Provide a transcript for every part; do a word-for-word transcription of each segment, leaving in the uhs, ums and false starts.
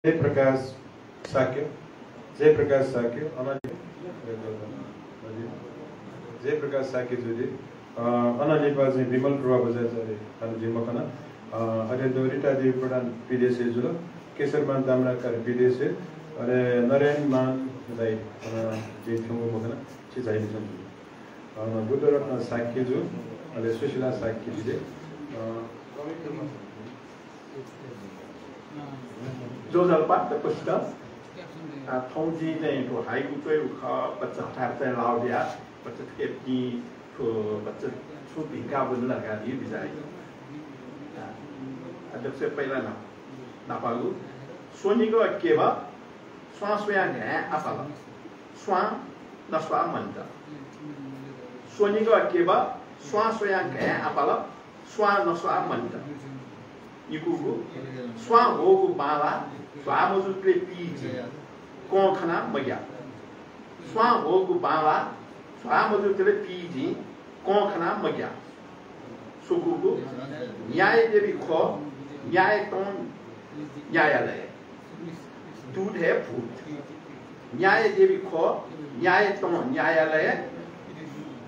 जयप्रकाश शाक्य, जयप्रकाश शाक्य, अन-, जयप्रकाश शाक्य जुले, अ, अनंलिपा चाहिँ विमल प्रभा बज्राचार्य, अन जिं मखना, अ, अले दौ रीता देवी प्रधान विदेशे जुल, केशरमान ताम्राकार विदेशे, अले नरेन मान दाइ, अ, जिं थ्यंगु मखना, छि झाइदिसँ जुल। अ, बुद्धरत्न शाक्य जु, अले सुशीला शाक्य जुले, अ, ज्वजलपा दक्वसित। अ, थौं जिं चाहिँ थ्व हाइकु च्वयेगु खः, बच्चा हथाय् चाहिँ लाव बिया, बच्चा थुके जिं थ्व बच्चा छु भिंका वने ला धकाः जिं बिचाः याना। अ, अध्यक्ष पहिला ना-, नापागु। स्वनिगः केब, स्वां स्वयां घाँय् आपाल। स्वां नस्वाः मन्त। स्वनिगः केब, स्वां स्वयां घाँय् आपाल, स्वां नस्वाः मन्त। निकूगु, स्वां ह्वःगु बांलाः, ध्वाः मजूतले पीजिं, कं खनाः मग्या। स्वां ह्वःगु बांलाः, ध्वाः मजूतले पीजिं, कं खनाः मग्या। स्वकूगु, न्याय देवी ख्वः, न्याय तं न्यायालय। दूत हे भूत। न्याय देवी ख्वः, न्याय तं न्यायालय,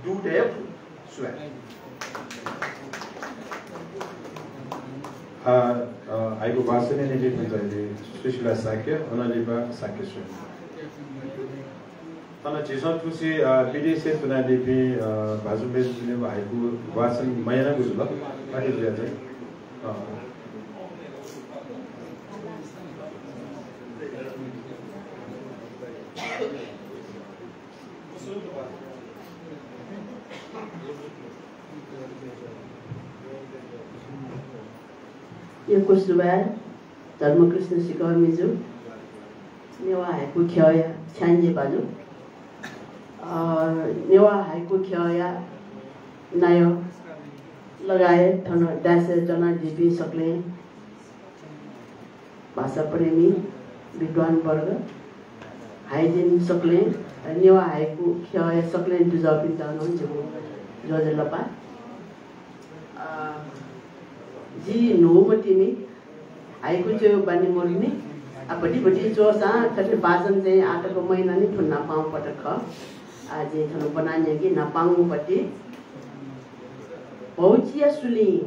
दूत हे भूत। सुभाय्। आ, अ, हाइकु वाचनय् निंतिं थन झाइदी सुशीला शाक्य, अनंलिपा शाक्य स्वयं। अन झीसं थुसी, अ, विदेशय् च्वनादीपिं, अ, भाजु मय्जुपिनिगु हाइकु वाचन मयानागु जुल। अथे जुया चाहिँ, अ, यक्व सुभाय् धर्मकृष्ण सिकः मय्जु। नेवाः हाइकु ख्यःया छ्याञ्जे भाजु। अ, नेवाः हाइकु ख्यःया नायः लगायत थन dais-य् च्वनादीपिं सकलें भाषाप्रेमी, विद्वान वर्ग, हाइजिन सकलें, नेवाः हाइकु ख्यःया सकलें दुजःपिन्त नं जिगु ज्वजलपा। अ, जि न्हूम्ह तिनि, हाइकु च्वयेगु बानी मदुनि। आ, भति भति च्वःसां थथे वाचन चाहिँ आः तक मयानानि, थ्व न्हापांगु पटक खः। आ, जिं थन ब्वना न्यंकि, न्हापांगु पति। भौचिया सुलिं।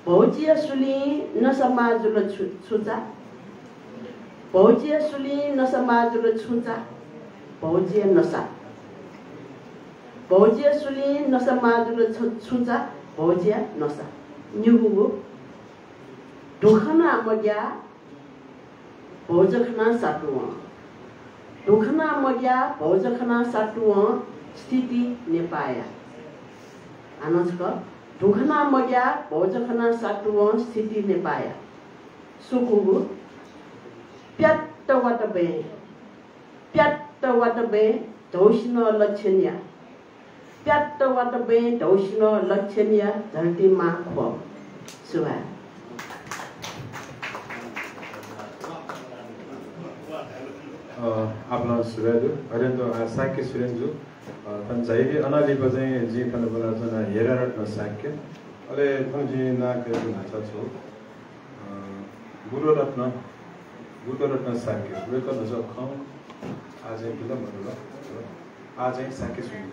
भौचिया सुलिं नसा माः जुल छु-, छुचा। भौचिया सुलिं नसा माः जुल छुचा। भौचिया नसा। भौचिया सुलिं नसा माः जुल छु-, छुचा। भौचिया नसा। निगूगु। दुःख नं मग्या, भौजखनां सातुवं। दुःख नं मग्या, भौजखनां सातुवं स्थिति नेपाःया। हानं छकः, दुःख नं मग्या, भौजखनां सातुवं स्थिति नेपाःया। स्वकूगु, प्यात्त वात बँय्, प्यात्त वात बँय् धौसिनं लक्षणया। प्यात्त वात बँय् धौसिनं लक्षणया झल्टी मां ख्वः। सुभाय्। अ, आपालं सुभाय् दु। अले थन, अ, शाक्य सुरेन जु, अ, थन झाइदी। अनंलिपा चाहिँ जिं थन ब्वनाच्वना हेरारत्न शाक्य। अले थन जिं नां कयागु न्हाचः छु। अ, बुद्धरत्न, बुद्धरत्न शाक्य, वय्कः न्हाचः खँ आः चाहिँ बिल मदुल। आः चाहिँ शाक्य सुरेन।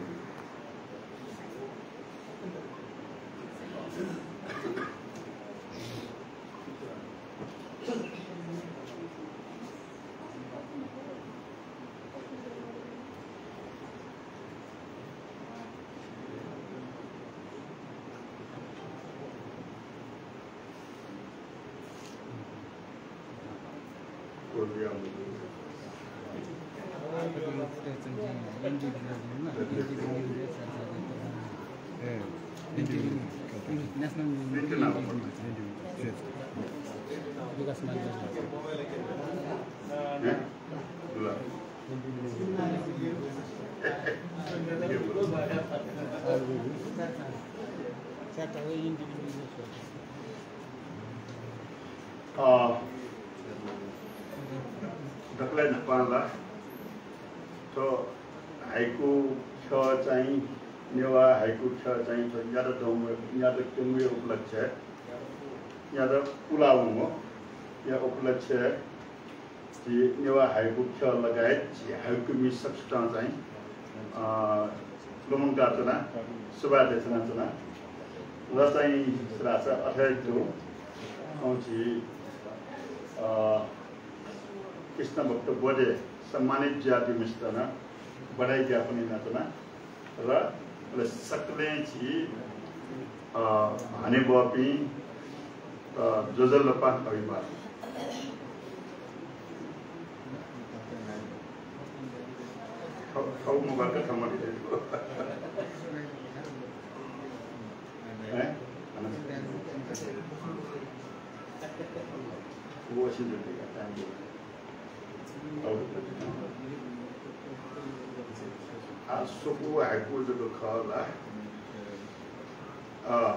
अ, दकलय् न्हापां ला थ्व हाइकु ख्यः चाहिँ, नेवाः हाइकु ख्यः चाहिँ थ्व न्यादँ दंगु, न्यादँ क्यंगु उपलक्ष्यय् न्यादँ पुलावंगु। या उपलक्ष्यय् झी नेवाः हाइकु ख्यः लगायत झी हाइकुमि सकसितं चाहिँ, अ, लुमंकाच्वना, सुभाय् देछानाच्वना। र चाहिँ सुभाय् अथे हे दु। अँ, झी, अ, कृष्णभक्त बोडे सम्मानित ज्याझ्वःम्हेसित नं बधाई ज्ञापन यानाच्वना। र अले सकलें झी, अ, हनेबहःपिं, अ, ज्वजलपा अभिवादन। थौ, थौ मुबारक थमलिले। हैं? वो सिंधु का टाइम। आ, स्वकू हाइकु जक खः ला। अ,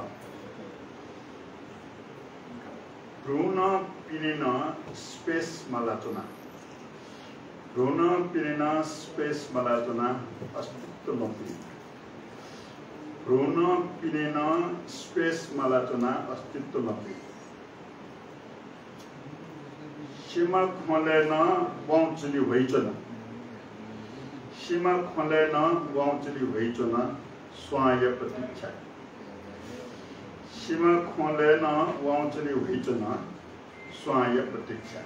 भ्रूण पिनेनं space मालाच्वना। भ्रूण पिनेनं space मालाच्वना, अस्तित्व मपुइ। भ्रूण पिनेनं space मालाच्वना, अस्तित्व मपुइ। सिमा ख्वलय् नं वंचुलि ह्वइच्वन। सिमा ख्वलय् नं वंचुलि ह्वइच्वन, स्वांया प्रतीक्षा। सिमा ख्वलय् नं वंचुलि ह्वइच्वन, स्वांया प्रतीक्षा।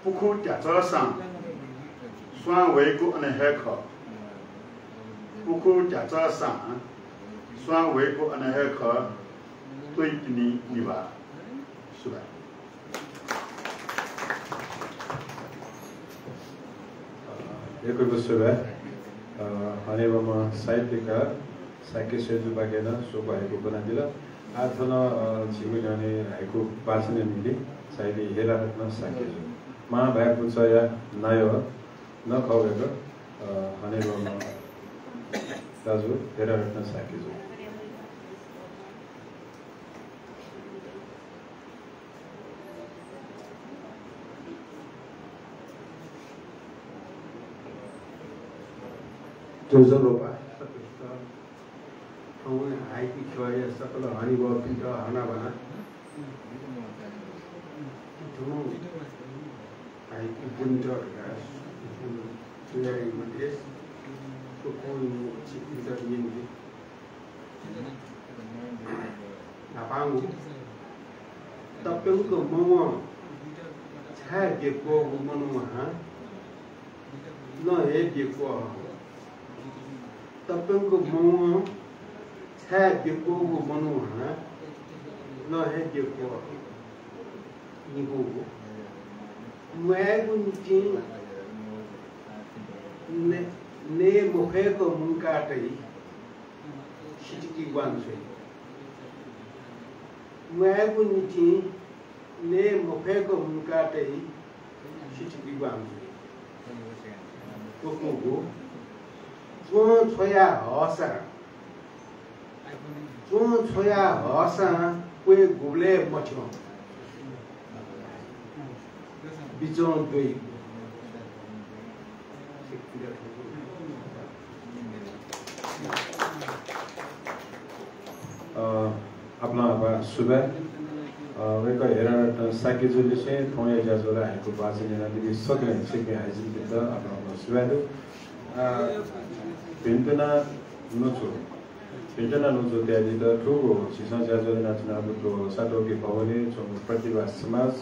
पुखू ध्याचःसां स्वां ह्वइगु अन हे खः। पुखू ध्याचःसां स्वां ह्वइगु अन हे खः, त्वइतिनि निभाः। सुभाय्। यक्व यक्व सुभाय्। अ, हनेबहःम्ह साहित्यकार शाक्य स्वयेजुपाखें नं स्वकू हाइकु ब्वनादिल। आः थन, अ, झीगु न्ह्यःने हाइकु वाचनया निंतिं साहित्यकार हेरारत्न शाक्यजु, महाभाय् पुचःया नायः नं खः वय्कः, अ, हनेबहःम्ह दाजु हेरारत्न शाक्यजु। ज्वजलपा सकसित। थौं हाइकु ख्यःया सकल हनेबहःपिन्त हनाबना। थौं हाइकु ब्वनेत धकाः सुयाइ मते। स्वकू छिकपिन्त न्यने। न्हापांगु, तप्यंक मवं छाय् ब्यक्वःगु मनू हां नं हे ब्यक्वः। तप्यंक मवं छाय् ब्यक्वःगु मनू हां नं हे ब्यक्वः। निगूगु, म्वायेगु निंतिं नये, नये मफय्क मुंका तइ। सितिकि ग्वाहालि जुइ। म्वायेगु निंतिं नये मफय्क मुंका तइ, सितिकि ग्वाहालि जुइ। स्वकूगु, च्वं छ्वया हःसां, च्वं छ्वया हःसां क्वय् गुबलय् मथ्यं। बिचं द्वइ। अ, आपालं आपाः सुभाय्। अ, वय्कः हेरारत्न शाक्यजुलिसें थौंया ज्याझ्वलय् हाइकु वाचन यानादीपिं सकलें छिकपिं हाइजिनपिन्त आपालं आपाः सुभाय् दु। अ, भिन्तुना नुचु, भिन्तुना नुचु तयादीत थुगु झीसं ज्याझ्वः यानाच्वनागु थ्व सातोकी भवनय् च्वंगु प्रतिभा समाज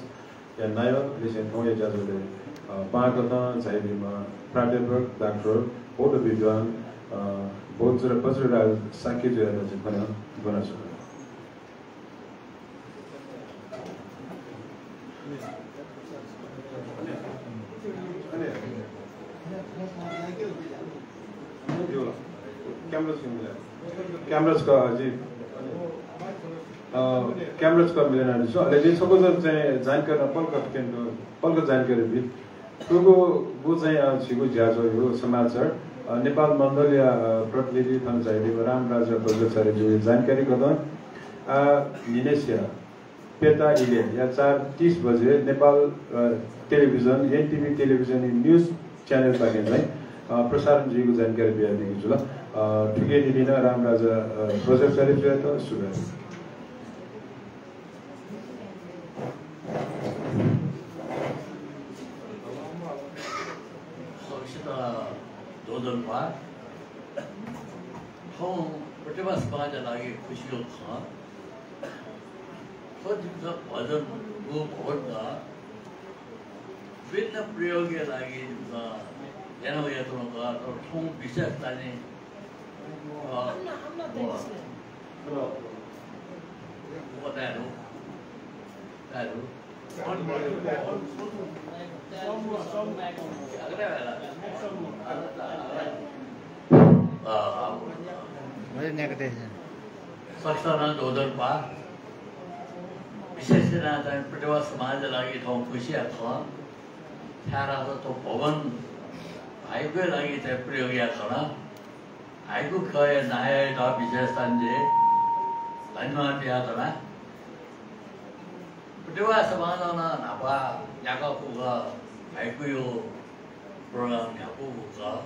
या नायः लिसें थौंया ज्याझ्वलय्, अ, पाहां कथं झायादीम्ह प्राध्यापक डाक्टर बौद्ध विद्वान, अ, बौद्ध वज्रराज शाक्यजुयात जिं थन ब्वनाच्वना। क्यामेरा छकः मिले। क्यामेरा छकः, अ, जी। अ, क्यामेरा छकः मिले यानादिसँ। अले जिं छकू चाहिँ जानकारी पलख, पलख जानकारी बी। थुगु चाहिँ, अ, झीगु ज्याझ्वःया समाचार, अ, नेपाल मण्डलया, अ, प्रतिनिधि थन झायादीम्ह रामराजा बज्राचार्यजुया जानकारी कथं, अ, न्हिनय्सिया प्यता इलय् या चार तीस बजे नेपाल, अ, television, NTV television news channel पाखें चाहिँ, अ, प्रसारण जुइगु जानकारी बियादीगु जुल। अ, थुकिया निंतिं नं रामराजा, अ, बज्राचार्यजुयात सुभाय्। थौं प्रतिभा समाजया लागि खुसीको खँ। थ्व जिमिसं भजन व भवनका विभिन्न प्रयोगया लागि जिमिसं यानागु यात्रामा, तर थौं विशेष चाहिँ, अ, व दाय्‌धु, दाय्‌धु। सकसितं ज्वजलपा। विशेष यानाः चाहिँ प्रतिभा समाजया लागि थौं खुसीया खँ। छाय्‌धाःसा थ्व भवन हाइकुया लागि चाहिँ प्रयोग याये खन। हाइकु ख्यःया नायःयात विशेष चाहिँ धन्यवाद बियाच्वना। प्रतिभा समाजं नं न्हापा न्ह्याकाकूगु हाइकुया program न्ह्याकूगु खः।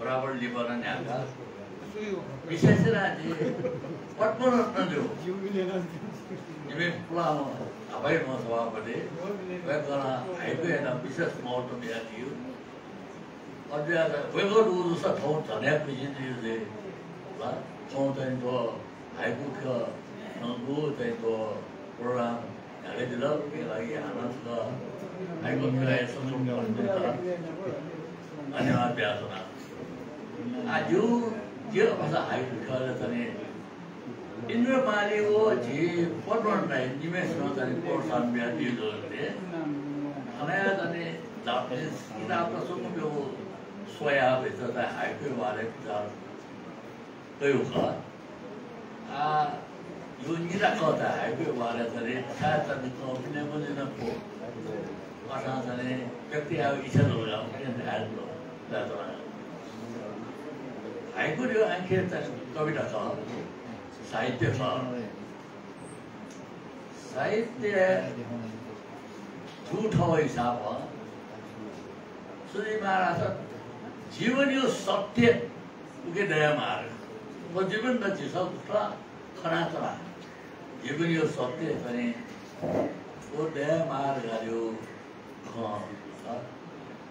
बराबर लिपा नं न्ह्याका। विशेष यानाः जि पद्मरत्न जु, जिमि पुलांम्ह न्हापायाम्ह सभापति, वय्‌कलं हाइकुयात विशेष महत्त्व बियादीगु। अज्याःगु वय्‌कः दुगु जूसा थौं झन हे खुसी जुइ जुइ ला। थौं चाहिँ थ्व हाइकु ख्यः नं दुगु चाहिँ थ्व program न्ह्याकादिल। उकिया लागि हानं छकः हाइकु ख्यःया सकसितं धन्यवाद बियाच्वना। आ, जिगु, जिगु भाषा हाइकु ख्यःया चाहिँ इन्द्रमाली व झी पद्मरत्नया निम्हय्‌सिनं चाहिँ प्रोत्साहन बियादीगु दु। थनया चाहिँ Japanese किताबय् च्वंगु मेगु स्वयाः भित्र चाहिँ हाइकुया बारे विचार कयागु खः। आ, यो निता खः त हाइकुया बारे चाहिँ छाय् चाहिँ कविता मजिन खः। अथवा चाहिँ व्यक्त यायेगु इच्छा जूगु, उकिं धाये दु। हाइकु यो आखिर चाहिँ कविता खः, साहित्य खः। साहित्य थुगु थःगु हिसाबं सुजि महाराज जीवनया सत्य उके दया मार्ग। व जीवन त झीसं उथला खनाच्वना। जीवनया सत्य चाहिँ व दया मार्गया खँ।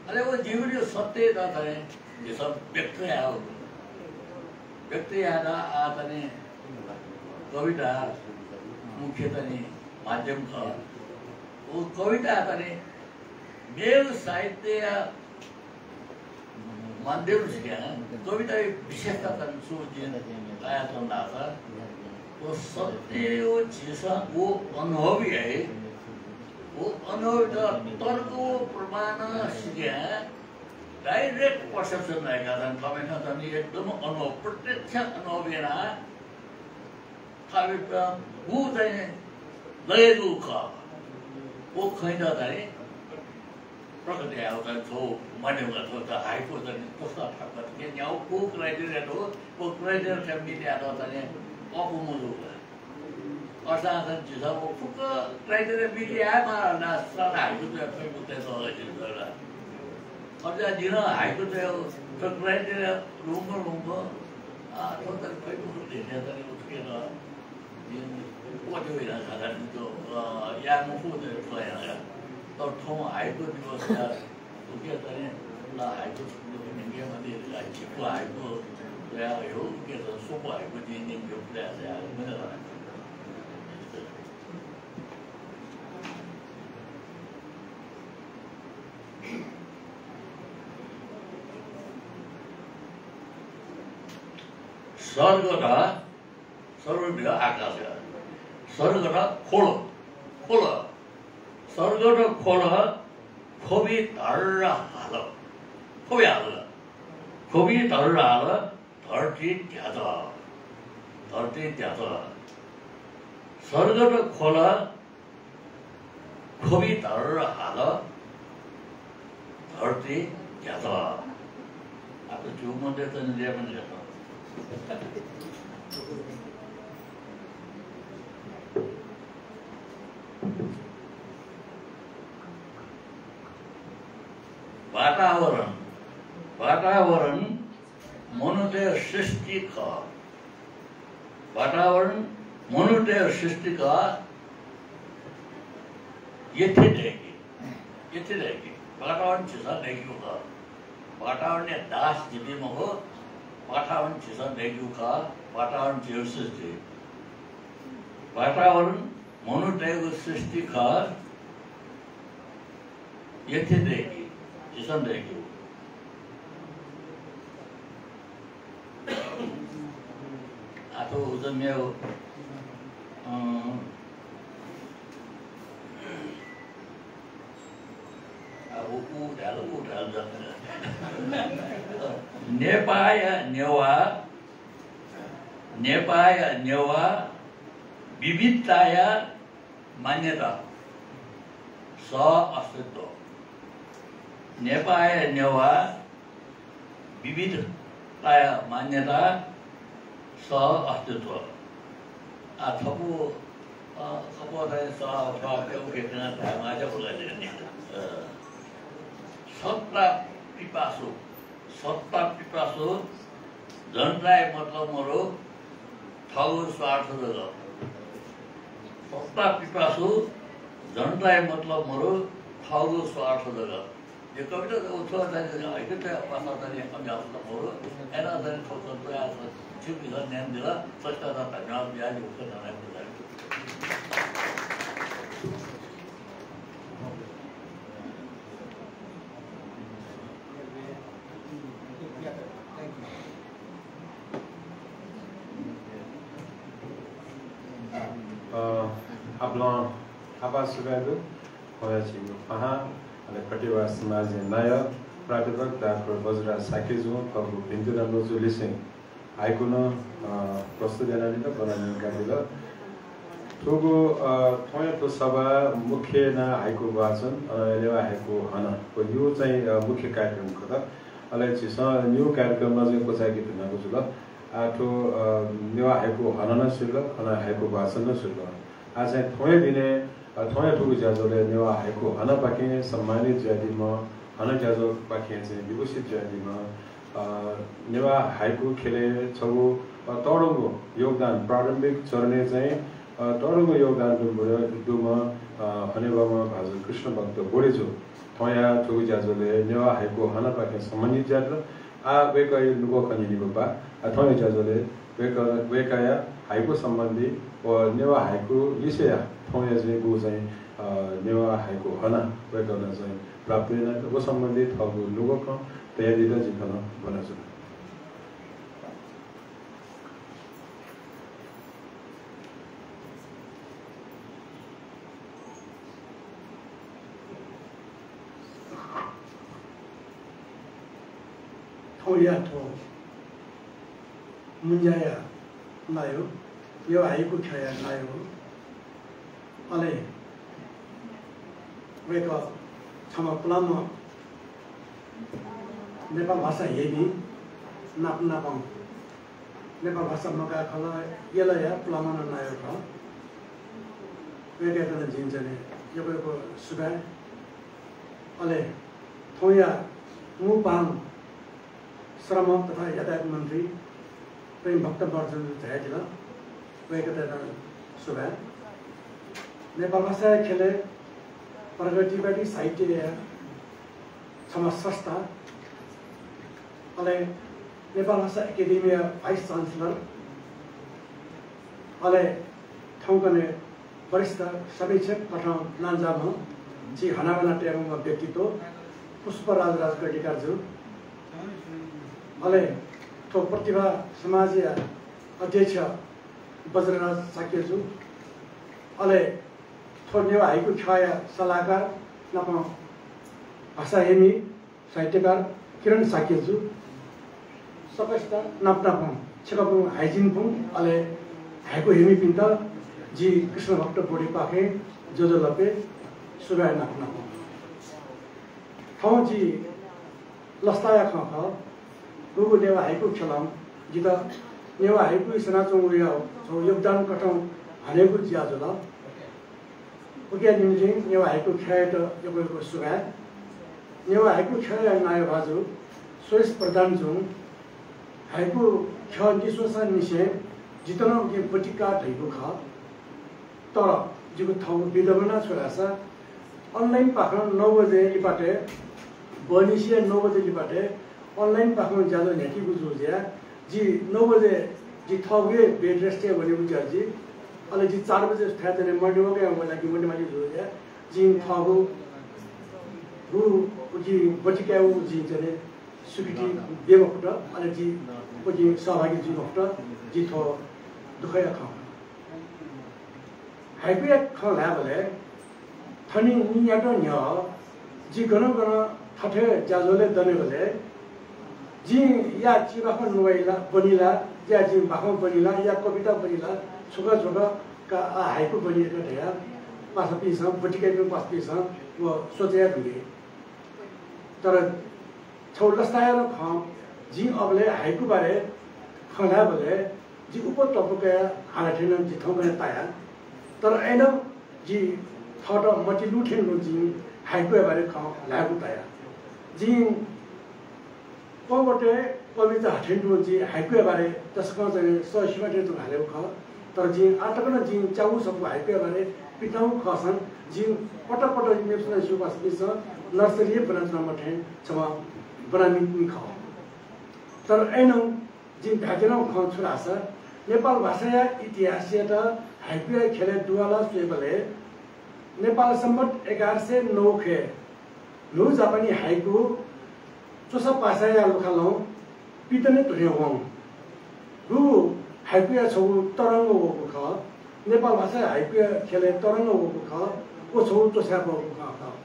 अले व जीवनया सत्य त चाहिँ झीसं व्यक्त यायेगु। व्यक्त यायेत आः चाहिँ कविता मुख्य चाहिँ माध्यम खः। व कविता चाहिँ मेगु साहित्यया माध्यम सिक्यां कविताया विशेषता चाहिँ छु जिं तायाच्वना धाःसा, व सत्य व झीसं व अनुभव याइ, व अनुभवयात तर्क व प्रमाण सिक्यां direct perception धइगु चाहिँ थःम्हं चाहिँ एकदम अनुभव, प्रत्यक्ष अनुभव यानाः थःम्हं व चाहिँ लगे जूगु खः। व खँयात चाहिँ प्रकट यायेगु चाहिँ थ्व माध्यम खः। थ्व त हाइकु चाहिँ कस्ता थाकु के न्ह्यागु criteria दु, व criteria थें meet यायेत चाहिँ अःपु मजूगु खः। अथेसां चाहिँ झीसं व फुक्क criteria meet यायेमाः धकाः हाइकु च्वये फइगु चाहिँ दु ला। अथे जुयाः जिं नं हाइकु च्वयेगु थ्व criteria ल्वंक ल्वंक, आ, थ्व चाहिँ फइगु खः धइगु चाहिँ उथुके नं जिं क्वथ्यू याना धाःसा नि थ्व, अ, याये मफु चाहिँ थ्व याना। तर थौं हाइकु दिवसया उकिया चाहिँ ला हाइकु न्यंके मानि, झिपु हाइकु तयार यानागु, उकिया चाहिँ स्वपु हाइकु जिं न्यंके प्रयास याये। सर्गत सर्व भित्र आकाश। सर्गत ख्वल, ख्वल। सर्गत ख्वल, ख्वबि धर्र हाल। ख्वबि हाल। ख्वबि धर्र हाल, धर्ती ध्यात। धर्ती ध्यात। सर्गत ख्वल, ख्वबि धर्र हाल, धर्ती ध्यात। आः जिगु मते चाहिँ ल्याय्म्ह न्ह्यः। वातावरण, वातावरण मनूतय् सृष्टि खः। वातावरण मनूतय् सृष्टि खः। यथे दय्के, यथे दय्के। वातावरण झीसं दय्केगु खः। वातावरणया दास झीपिं मखु, वातावरण झीसं दय्‌कूगु खः, वातावरण झीगु सृष्टि। वातावरण मनूतय्‌गु सृष्टि खः, यथे दय्‌की, झीसं दय्‌कूगु। आः थ्व उजं मेव, अँ, अब उ धाल, उ धाल। नेपाःया नेवाः, नेपाःया नेवाः विविधताया मान्यता, सह अस्तित्व। नेपाःया नेवाः विविधताया मान्यता, सह अस्तित्व। आ, थपु, अ, थपु चाहिँ सह, सह, उखे, उखे, धायेमाःगु खः नि। अ, सत्ता पिपासु, सत्ता पिपासु, जनताया मतलब मरु, थःगु स्वार्थ जक। सत्ता पिपासु, जनताया मतलब मरु, थःगु स्वार्थ जक। यो कविता त उ थ्व चाहिँ, हैकत पासा चाहिँ अभ्यास त मरु, एना चाहिँ थ्व, थ्व, थ्व, थ्व, थ्व, थ्व, न्यान दिल, स्रष्टा त धन्यवाद बिया, यो उत्तर धन्यवाद बिया। अ, आपालं आभार सुभाय् दु। थौंया झीगु पाहां, अले कटिबा समाजया नायः प्राध्यापक डाक्टर बज्रराज शाक्यजुं थःगु भिन्तुना ल्वजु लिसें हाइकु नं, अ, प्रस्तुत यानादिल, वर्णन यानादिल। थुगु, अ, थौंया थ्व सभा मुख्य यानाः हाइकु वाचन, अ, नेवाः हाइकु हना, व निगू चाहिँ, अ, मुख्य कार्यक्रम खः। अले झीसं निगू कार्यक्रमय् चाहिँ क्वचाय्के धुनागु जुल। आः थ्व, अ, नेवाः हाइकु हना नं सिल, अले हाइकु वाचन नं सिल। आः चाहिँ थौंया दिनय्, अ, थौंया थुगु ज्याझ्वलय् नेवाः हाइकु हनापाखें सम्मानित जुयादीम्ह, हना ज्याझ्वःपाखें चाहिँ विभूषित जुयादीम्ह, अ, नेवाः हाइकु ख्यलय् छगू, अ, तःधंगु योगदान, प्रारम्भिक चरणय् चाहिँ, अ, तःधंगु योगदान दुम्ह, दुम्ह, अ, हनेबहःम्ह भाजु कृष्णभक्त बढे जु। थौंया थुगु ज्याझ्वलय् नेवाः हाइकु हनापाखें सम्मानित जुयादिल। आः वय्कःया नुगः खँ न्यनेगु पाः। आः थौंया ज्याझ्वलय् वय्कः, वय्कःया हाइकु सम्बन्धी व नेवाः हाइकु लिसेया थौंया चाहिँ गु चाहिँ, अ, नेवाः हाइकु हना वय्कलं चाहिँ प्राप्त यानादिल। व सम्बन्धी थःगु नुगः खँ धयादीत जिं थन ब्वनाच्वना। थौंया थ्व मुंज्याया नायः, नेवाः हाइकु ख्यःया नायः। अले वय्कः छम्ह पुलांम्ह नेपाल भाषा हेमी, नाप नापं नेपाल भाषा मगाः खलः यलया पुलांम्ह नं नायः खः। वय्कःयात नं जिं चाहिँ यक्व यक्व सुभाय्। अले थौंया मू पाहां श्रम तथा यातायात मन्त्री प्रेमभक्त बढे जुं झायादिल। वय्कःयात नं सुभाय्। नेपाल भाषाया ख्यलय् प्रगतिवादी साहित्यया छम्ह स्रष्टा, अले नेपाल भाषा एकेडेमीया vice chancellor, अले थौंकन्हय् वरिष्ठ समीक्षक कथं नांजाःम्ह झी हनाबना तयेम्ह व्यक्तित्व पुष्पराज राजकर्णिकार जु। अले थ्व प्रतिभा समाजया अध्यक्ष बज्रराज शाक्य जु। अले थ्व नेवाः हाइकु ख्यःया सल्लाहकार नापं भाषा हेमी साहित्यकार किरण शाक्य जु, सकसित नाप नापं छिकपिं हाइजिनपिं अले हाइकु हेमीपिन्त जि कृष्णभक्त बढेपाखें ज्वजलपा सुभाय् नाप नापं। थौं जि लसताया खँ खः। गुगु नेवाः हाइकु ख्यलं जितः नेवाः हाइकुइ स्यनाच्वंगुया छगू योगदान कथं हनेगु ज्या जुल। उकिया निंतिं नेवाः हाइकु ख्यःयात यक्व यक्व सुभाय्। नेवाः हाइकु ख्यःया नायः भाजु सुरेश प्रधान जुं हाइकु ख्यः नीस्वंसांनिसें जितः नं उकिं ब्वति का धइगु खः। तर जिगु थःगु विडम्बना छु धाःसा online पाखें नौ बजे लिपातय्, बहनिसिया नौ बजे लिपातय् online पाखें ज्याझ्वः न्ह्याकीगु जूगु जुया, जि नौ बजे जि थःगु हे bed rest-य् वनेगु जुया जि, अले जि चार बजे थाय् च्वने morning walk-य् वयेलाः कि वनेमाली जूगु जुया, जिं थःगु गु उकी बचि कायेगु जिं च्वने स्वीकृति बी मखुत, अले जि उकी सहभागी जुइ मखुत, जि थ्व दुःखया खँ। हाइकुया खँ ल्हायेबलय् थनिं नियात न्ह्यः जि गन गन थथे ज्याझ्वलय् दनेबलय् जिं या चिबाखं नुवाइ ला, बनि ला, या जिं बाखं बनि ला, या कविता बनि ला, छुक छुक का आ हाइकु बनि का धया पासापिन्सं, बतिकाइपिं पासापिन्सं व सोचे धुंके। तर छौ लसताया खँ, जिं अबलय् हाइकु बारे खँ ल्हायेबलय् जि उप तपुकया हालाथें नं जि थौंकन्हय् ताया। तर अय्‌नं जि थःत मति लुथें नं जिं हाइकुया बारे खँ ल्हायेगु ताया। जिं पर्वतय् कविता हाथें तुं जि हाइकुया बारे तसकं चाहिँ सःसिमा थें तुं हालेगु खः। तर जिं आः तक नं जिं च्यागू सफू हाइकुया बारे पितागु खःसां जिं पट पट मेपिन्सं स्यू पासापिन्सं nursery हे ब्वनाच्वनाम्ह थें छम्ह ब्वनामि खः। तर अय्‌नं जिं धायेत्यनागु खँ छु धाःसा, नेपाल भाषाया इतिहासयात हाइकुया ख्यलय् दुवाला स्वयेबलय् नेपाल संवत् एघार सय नौ खय् न्हू जापानी हाइकु च्वसा पासाया लुखालं पिदने धुने वं। गु हाइकुया छगू तरंग वःगु खः। नेपाल भाषाया हाइकुया ख्यलय् तरंग वःगु खः। व छगू च्वसाय् ब्वःगु खँ खः।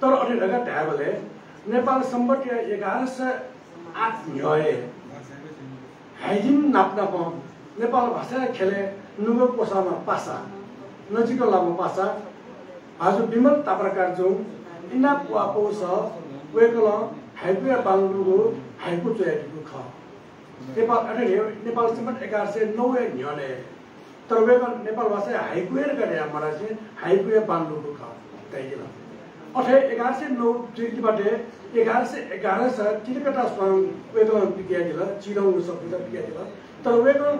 तर अथे धकाः धायेबलय् नेपाल संवत्‌या एघार सय आठ न्ह्यः हे हाइजिन नाप नापं नेपाल भाषाया ख्यलय् नुगः क्वसाःम्ह पासा, नजिक लाःम्ह पासा, भाजु विमल ताम्राकारजुं इनाप वाःपौसः वय्‌कलं हाइकुया बांलाःगु हाइकु च्वयादीगु खः। नेपाल, अथे हे नेपाल संवत् एघार सय नौ हे न्ह्यःने। तर वय्‌कलं नेपाल भाषाय् हाइकु हे धकाः धयाः मधासें हाइकुया बांलाःगु खः धयादिल। अथे एघार सय नौ जुइतिबाटे एघार सय एघार स तिलकता स्वां वय्‌कलं पिकयादिल, चिधंगु सफूत पिकयादिल। तर वय्‌कलं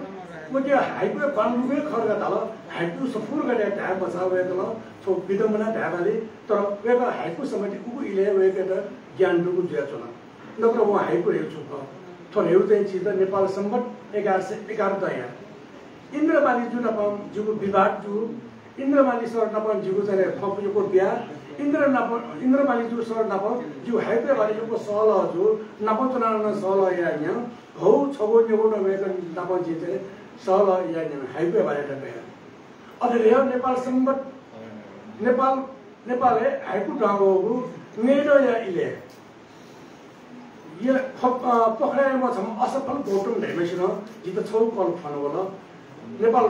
वय्‌कः हाइकुया बांलाःगु हे खः धकाः धाल, हाइकु सफू धकाः धाये मछाः वय्‌कलं थ्व विडम्बना धायेमाली। तर वय्‌कः हाइकु सम्बन्धी उगु इलय् वय्‌कःयात ज्ञान दुगु जुयाच्वन। नत्र वं हाइकु ल्हाइगु छु खः। थ्व ल्हाइगु चाहिँ चिज नेपाल संवत् एघार सय एघार दँया इन्द्रमालीजु नाप जिगु विवाद जू। इन्द्रमाली सर नाप जिगु चाहिँ फपु यक्व बिया। इन्द्र नाप, इन्द्रमालीजु सर नाप जिगु हाइकुया बारे यक्व सहलह जू। नाप च्वनाः नं सहलह याये न्ह्यः हौ छगू न्यगू नं वय्‌कः नाप जिं चाहिँ सहलह याये न्ह्यः हाइकुया बारे धकाः। अथे हे नेपाल संवत्, नेपाल, नेपालय् हाइकु दुहां वःगु नयेदँया इलय् य-, ख-, अ, पोखरायाम्ह छम्ह असफल गौतम धइम्हसिनं जितः छगू कल फ्वनावल। नेपाल,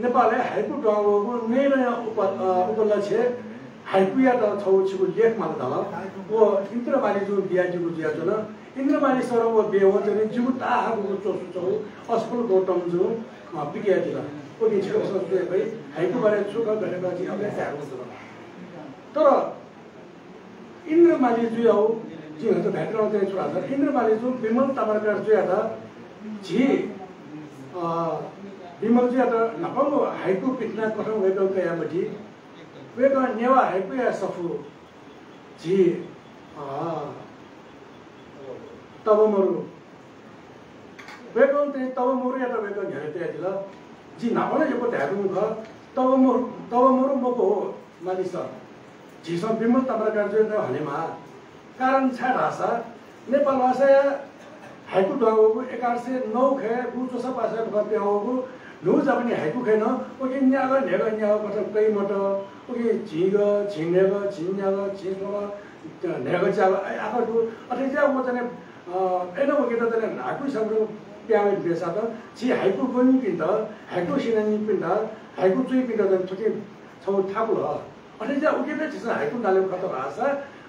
नेपालय् हाइकु दुहां वःगु नयेदँया उप-, अ, उपलक्ष्यय् हाइकुयात छगू छिगु लेख माल धाल। व इन्द्रमालीजुं बियादीगु जुयाच्वन। इन्द्रमाली सरं व ब्यवं चाहिँ जिगु ताःहाकःगु च्वसु छगू असफल गौतमजुं, अ, पिकयादिल। उकिं छिकपिन्सं स्वये फइ, हाइकु बारे छु खः, गथे खः, जिं अबलय् धायेगु जुल। तर इन्द्रमालीजुयागु, जिं हय्‌त धायेत्यनागु चाहिँ छु धाःसा, इन्द्रमालीजुं विमल ताम्राकारजुयात झी, अ, विमलजुयात न्हापांगु हाइकु पिथना कथं वय्‌कलं कयामदी। वय्‌कलं नेवाः हाइकुया सफू झी, अ, तबमरु वय्‌कलं चाहिँ तबमरुयात वय्‌कलं न्ह्यःने तयादिल। जिं न्हापा नं यक्व धायेधुंगु खः, तबमरु, तबमरु मखु हो माली सर। झीसं विमल ताम्राकारजुयात हनेमाः। कारण छाय् धाःसा नेपाल भाषाया हाइकु दुहां वःगु एघार सय नौ खय् गु च्वसा पासाय् दुहां पिहां वःगु न्हू जापानी हाइकु खय् नं उकी न्यागः न्हय्‌गः न्यागः कथं कइ मत। उकी झिंगः, झिंन्हय्‌गः, झिंन्यागः, झिंस्वंगः, न्हय्‌गः च्यागः, अ, आखः दु। अथे जुयाः व चाहिँ, अ, अय्‌नं वय्‌कःयात चाहिँ न्हाय्‌कू संख्याय् पिहां वये धुंकूसां छि हाइकु ब्वनीपिन्त, हाइकु स्यनीपिन्त, हाइकु च्वइपिन्त चाहिँ थुकिं छगू थाकु हः। अथे जुयाः उकियात झीसं हाइकु नाले खत धाःसा,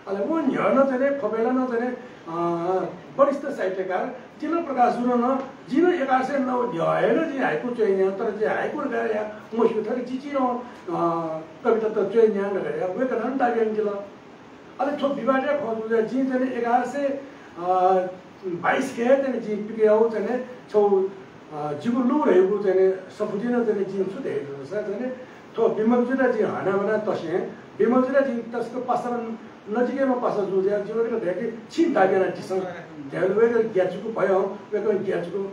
अले व न्ह्यः नं चाहिँ ख्वपय् ला नं चाहिँ, अ, वरिष्ठ साहित्यकार तिलक प्रकाशजुं नं, जिं नं एघार सय नौ न्ह्यः हे नं जिं हाइकु च्वये न्यना, तर जिं हाइकु धकाः धयाः मस्यू, थथे चिचिधंगु, अ, कविता त च्वये न्यना धकाः धयाः वय्‌कलं नं दाबी यानादिल। अले थ्व विवादया खँ जूगुलिं जिं चाहिँ एघार सय, अ, बाइस खय् चाहिँ जिं पिकयागु चाहिँ छगू, अ, जिगु लु धइगु चाहिँ सफुतिइ नं चाहिँ जिं छु धयागु धाःसा चाहिँ थ्व विमलजुयात जिं हनाबना तसें, विमलजुयात जिं तसकं पासा, नजिकैमा पासा जू जुयाः जिं वय्कःयात धया कि छिं दाबी यानादिसँ धयाबलय् वय्कः ग्यानाच्वंगु भयं, वय्कलं ग्यानाच्वंगु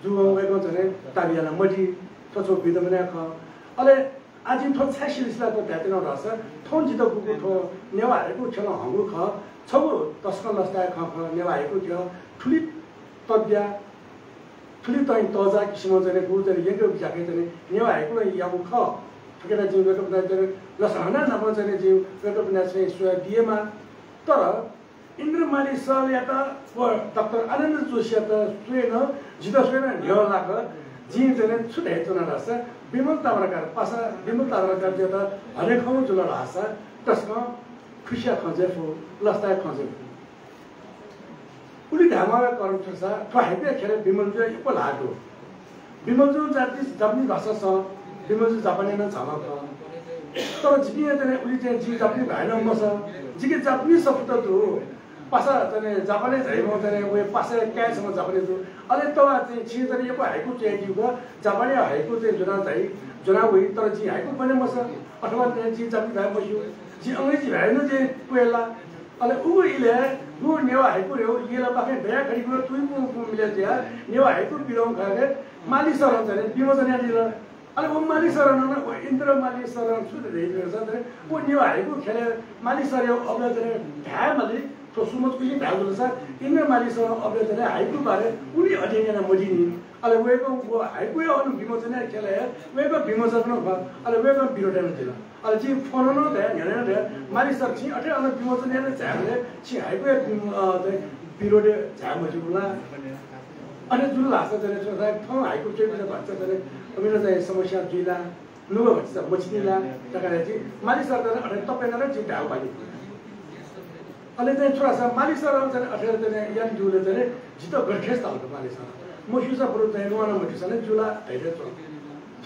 जूवं वय्कलं चाहिँ दाबी यानामदी। थ्व छगू विडम्बना खः। अले आः जिं थ्व छाय् सिलसिला थ्व धायेत्यनागु धाःसा, थौं जितः गुगु थ्व नेवाः हाइकु ख्यलं हंगु खः। छगू तसकं लसताय् खँ खः, नेवाः हाइकु ख्यः थुलि तब्या, थुलि तँ तःजाः किसिमं चाहिँ गुगु चाहिँ यंके ज्याखँय् चाहिँ नेवाः हाइकुं याःगु खः। थुकियात जिं वय्कःपिन्त चाहिँ लसहना नापं चाहिँ जिं वय्कःपिन्त चाहिँ स्वयाबियेमाः। तर इन्द्र माली सरयात व डाक्टर आनन्द जोशीयात स्वये नं, जितः स्वये नं न्ह्यः लाक। जिं चाहिँ छु धयाच्वना धाःसा, विमल ताम्राकार, पासा विमल ताम्राकारजुयात हनेखंगु जुल धाःसा तसकं खुसिया खँ जुइ फु, लसताया खँ जुइ फु। उलि धायेमाःगु कारण छु धाःसा, थ्व हाइकुया ख्यलय् विमलजुया यक्व ल्हाः दु। विमलजुं जापानी, जापानी भाषा सः, विमलजु जापानय् नं झाःम्ह खः। तर जिपिं चाहिँ उलि चाहिँ जिं जापानी भाय् नं मसः। जिके जापानी सफूत दु। पासा चाहिँ जापानय् झाइम्ह चाहिँ वया पासाया काय् छम्ह जापानी दु। अले तवा चाहिँ छिं चाहिँ यक्व हाइकु च्वयादीगु, जापानी हाइकु चाहिँ ज्वना झाइ, ज्वना वइ, तर जिं हाइकु ब्वने मसः। अथवा चाहिँ जिं जापानी भाय् मस्यू। जिं अंग्रेजी भाय् नं चाहिँ क्वय् ला। अले उगु इलय् गु नेवाः हाइकु रे उ येला पाखें दया खरिगु तुइ पुं पुं मिले जुयाः नेवाः हाइकु बिलं खाके माली सरं चाहिँ विमोचन यानादिल। अले व माली सरं नं, व इन्द्र माली सरं छु धयादिल धाःसा, व नेवाः हाइकु ख्यलय् माली सरया अबलय् चाहिँ धाये माली, थ्व सुमत कुइसिं धाये जुल धाःसा, इन्द्र माली सरं अबलय् चाहिँ हाइकु बारे उलि अध्ययन यानामदीनि। अले वय्कः व हाइकुया अन विमोचनया ख्यलय् वय्कः विमोचक नं खः। अले वय्कलं विरोध यानादिल। अले जिं फोनं नं धया, न्ह्यलं नं धया, माली सर, छिं अथे अन विमोचन याना झायेबलय् छिं हाइकुया विम-, अ, चाहिँ विरोध याये झाये मज्यूगु ला? अथे जुल धाःसा चाहिँ छु धाःसा थौं हाइकु च्वइपिन्त भचा चाहिँ अमित चाहिँ समस्या जुइ ला? नुगः भचा मछिनी ला? धकाः जिं माली सरयात अथे तपय् यानाः जिं धायेगु बानी। अले चाहिँ छु धाःसा माली सरं चाहिँ अथे चाहिँ यानादीबलय् चाहिँ जितः गथे धाल माली सरं। मस्यूसा बरु चाहिँ नुगः नं मथ्यूसा नं ज्यू ला धयाच्वं।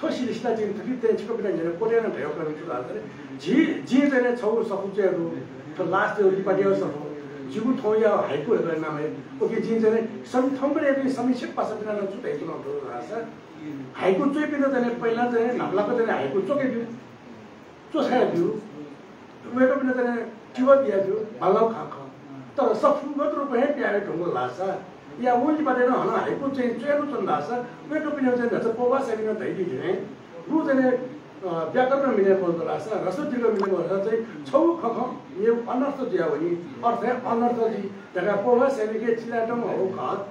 थ्व सिलसिला जिं थुलि चाहिँ छिकपिन्त न्ह्यःने क्वतय् यानाः धयागु कारण छु धाःसा, जि, जिं चाहिँ छगू सफू च्वयागु, थ्व last लिपाया सफू, जिगु थौंया हाइकु धकाः नाम हे। उकिं जिं चाहिँ समी-, थौंकन्हय्‌पिं समीक्षक पासापिन्त नं छु धयाच्वनागु दु धाःसा, हाइकु च्वइपिन्त चाहिँ पहिला चाहिँ न्हापालाक चाहिँ हाइकु च्वके ब्यु, च्वछाये ब्यु। वय्कःपिन्त चाहिँ तिबः बियाब्यु, बांलाःगु खँ खः। तर सफूगत रूपं हे पिहां वये धुंकल धाःसा, या वं लिपा चाहिँ हानं हाइकु चाहिँ च्वयाच्वन धाःसा, वय्कःपिन्त चाहिँ न्हाचः पौभाः स्यामि नं धयादी थें, गु चाहिँ, अ, व्याकरण मिले मजुल धाःसा, ह्रस्व दीर्घ मिले मजुल धाःसा चाहिँ छगू खँ खँ मेगु अनर्थ जुयावनी, अर्थया अनर्थ जुइ धकाः पौभाः स्यामिके चिनातःम्ह खः।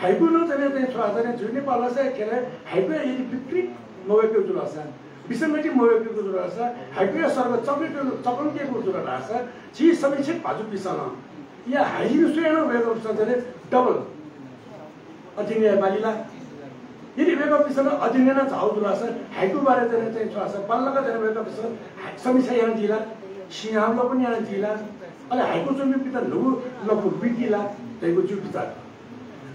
हाइकु नं चाहिँ, चाहिँ छु धाःसा चाहिँ झी नेपाल भाषाया ख्यलय् हाइकुया यदि विकृति मवय्केगु जुल धाःसा, विसंगति मवय्केगु जुल धाःसा, हाइकुया सर्ग चकंकेगु, चकंकेगु जुल धाःसा, झी समीक्षक भाजुपिन्सं नं या हाइजिन स्वयाः नं वय्कःपिन्सं चाहिँ double अध्ययन याये माली ला? यदि वय्कःपिन्सं नं अध्ययन याना झाःगु जुल धाःसा, हाइकु बारे चाहिँ, चाहिँ छु धाःसा बांलाक चाहिँ वय्कःपिन्सं हाइ-, समीक्षा यानादी ला? सिंहावलोकन यानादी ला? अले हाइकु च्वमिपिन्त न्हूगु लँपु बिदी ला धइगु जिगु बिचाः।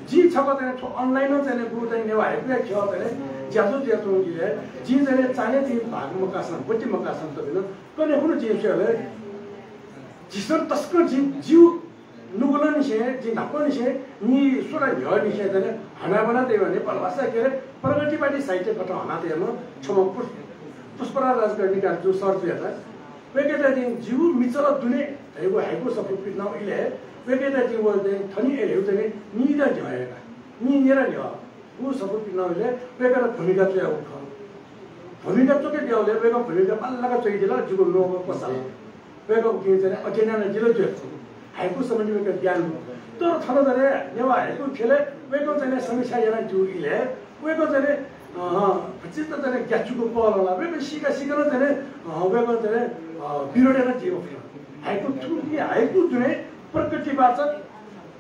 जिं छकः चाहिँ थ्व online नं चाहिँ गुगु चाहिँ नेवाः हाइकुया ख्यः चाहिँ ज्याझ्वः जुयाच्वंगु इलय् जिं चाहिँ चान्हय् जिं भाग मकाःसां, ब्वति मकाःसां तबिन कन्हय् खुन्हु जिं स्वये हले झीसं तसकं जि, जिगु नुगलंनिसें, जिं न्हापांनिसें, नीस्वला न्ह्यःनिसें चाहिँ हनाबना तयाम्ह नेपाल भाषा, के अरे, प्रगतिवादी साहित्य कथं हना तयाम्ह छम्ह पुस-, पुष्पराज राजकर्णिकार जु सर जुयात वय्कःयात जिं जिगु मिचल दुने धइगु हाइकु सफू पिथनागु इलय् वय्कःयात जिं व चाहिँ थनि ए धइगु चाहिँ नीदँ न्ह्यः याका, नीनेर न्ह्यः। उ सफू पिथनागु इलय् वय्कःयात भूमिका च्वयागु खः। भूमिका च्वके बियाबलय् वय्कलं भूमिका बांलाक च्वयादिल, जिगु ल्वहंगु पसलं। वय्कः उकिं चाहिँ अध्ययन यानादिल जुयाच्वन। हाइकु सम्बन्धी वय्कः ज्ञान दु। तर थन चाहिँ नेवाः हाइकु ख्यलय् वय्कलं चाहिँ समीक्षा यानादीगु इलय् वय्कः चाहिँ, अ, चित्त चाहिँ ग्यानाच्वंगु पहलं ला, वय्कः सीका सीका नं चाहिँ, अ, वय्कलं चाहिँ, अ, विरोध यानादीगु खः। हाइकु थुकी हाइकु दुने प्रकृतिवाचक,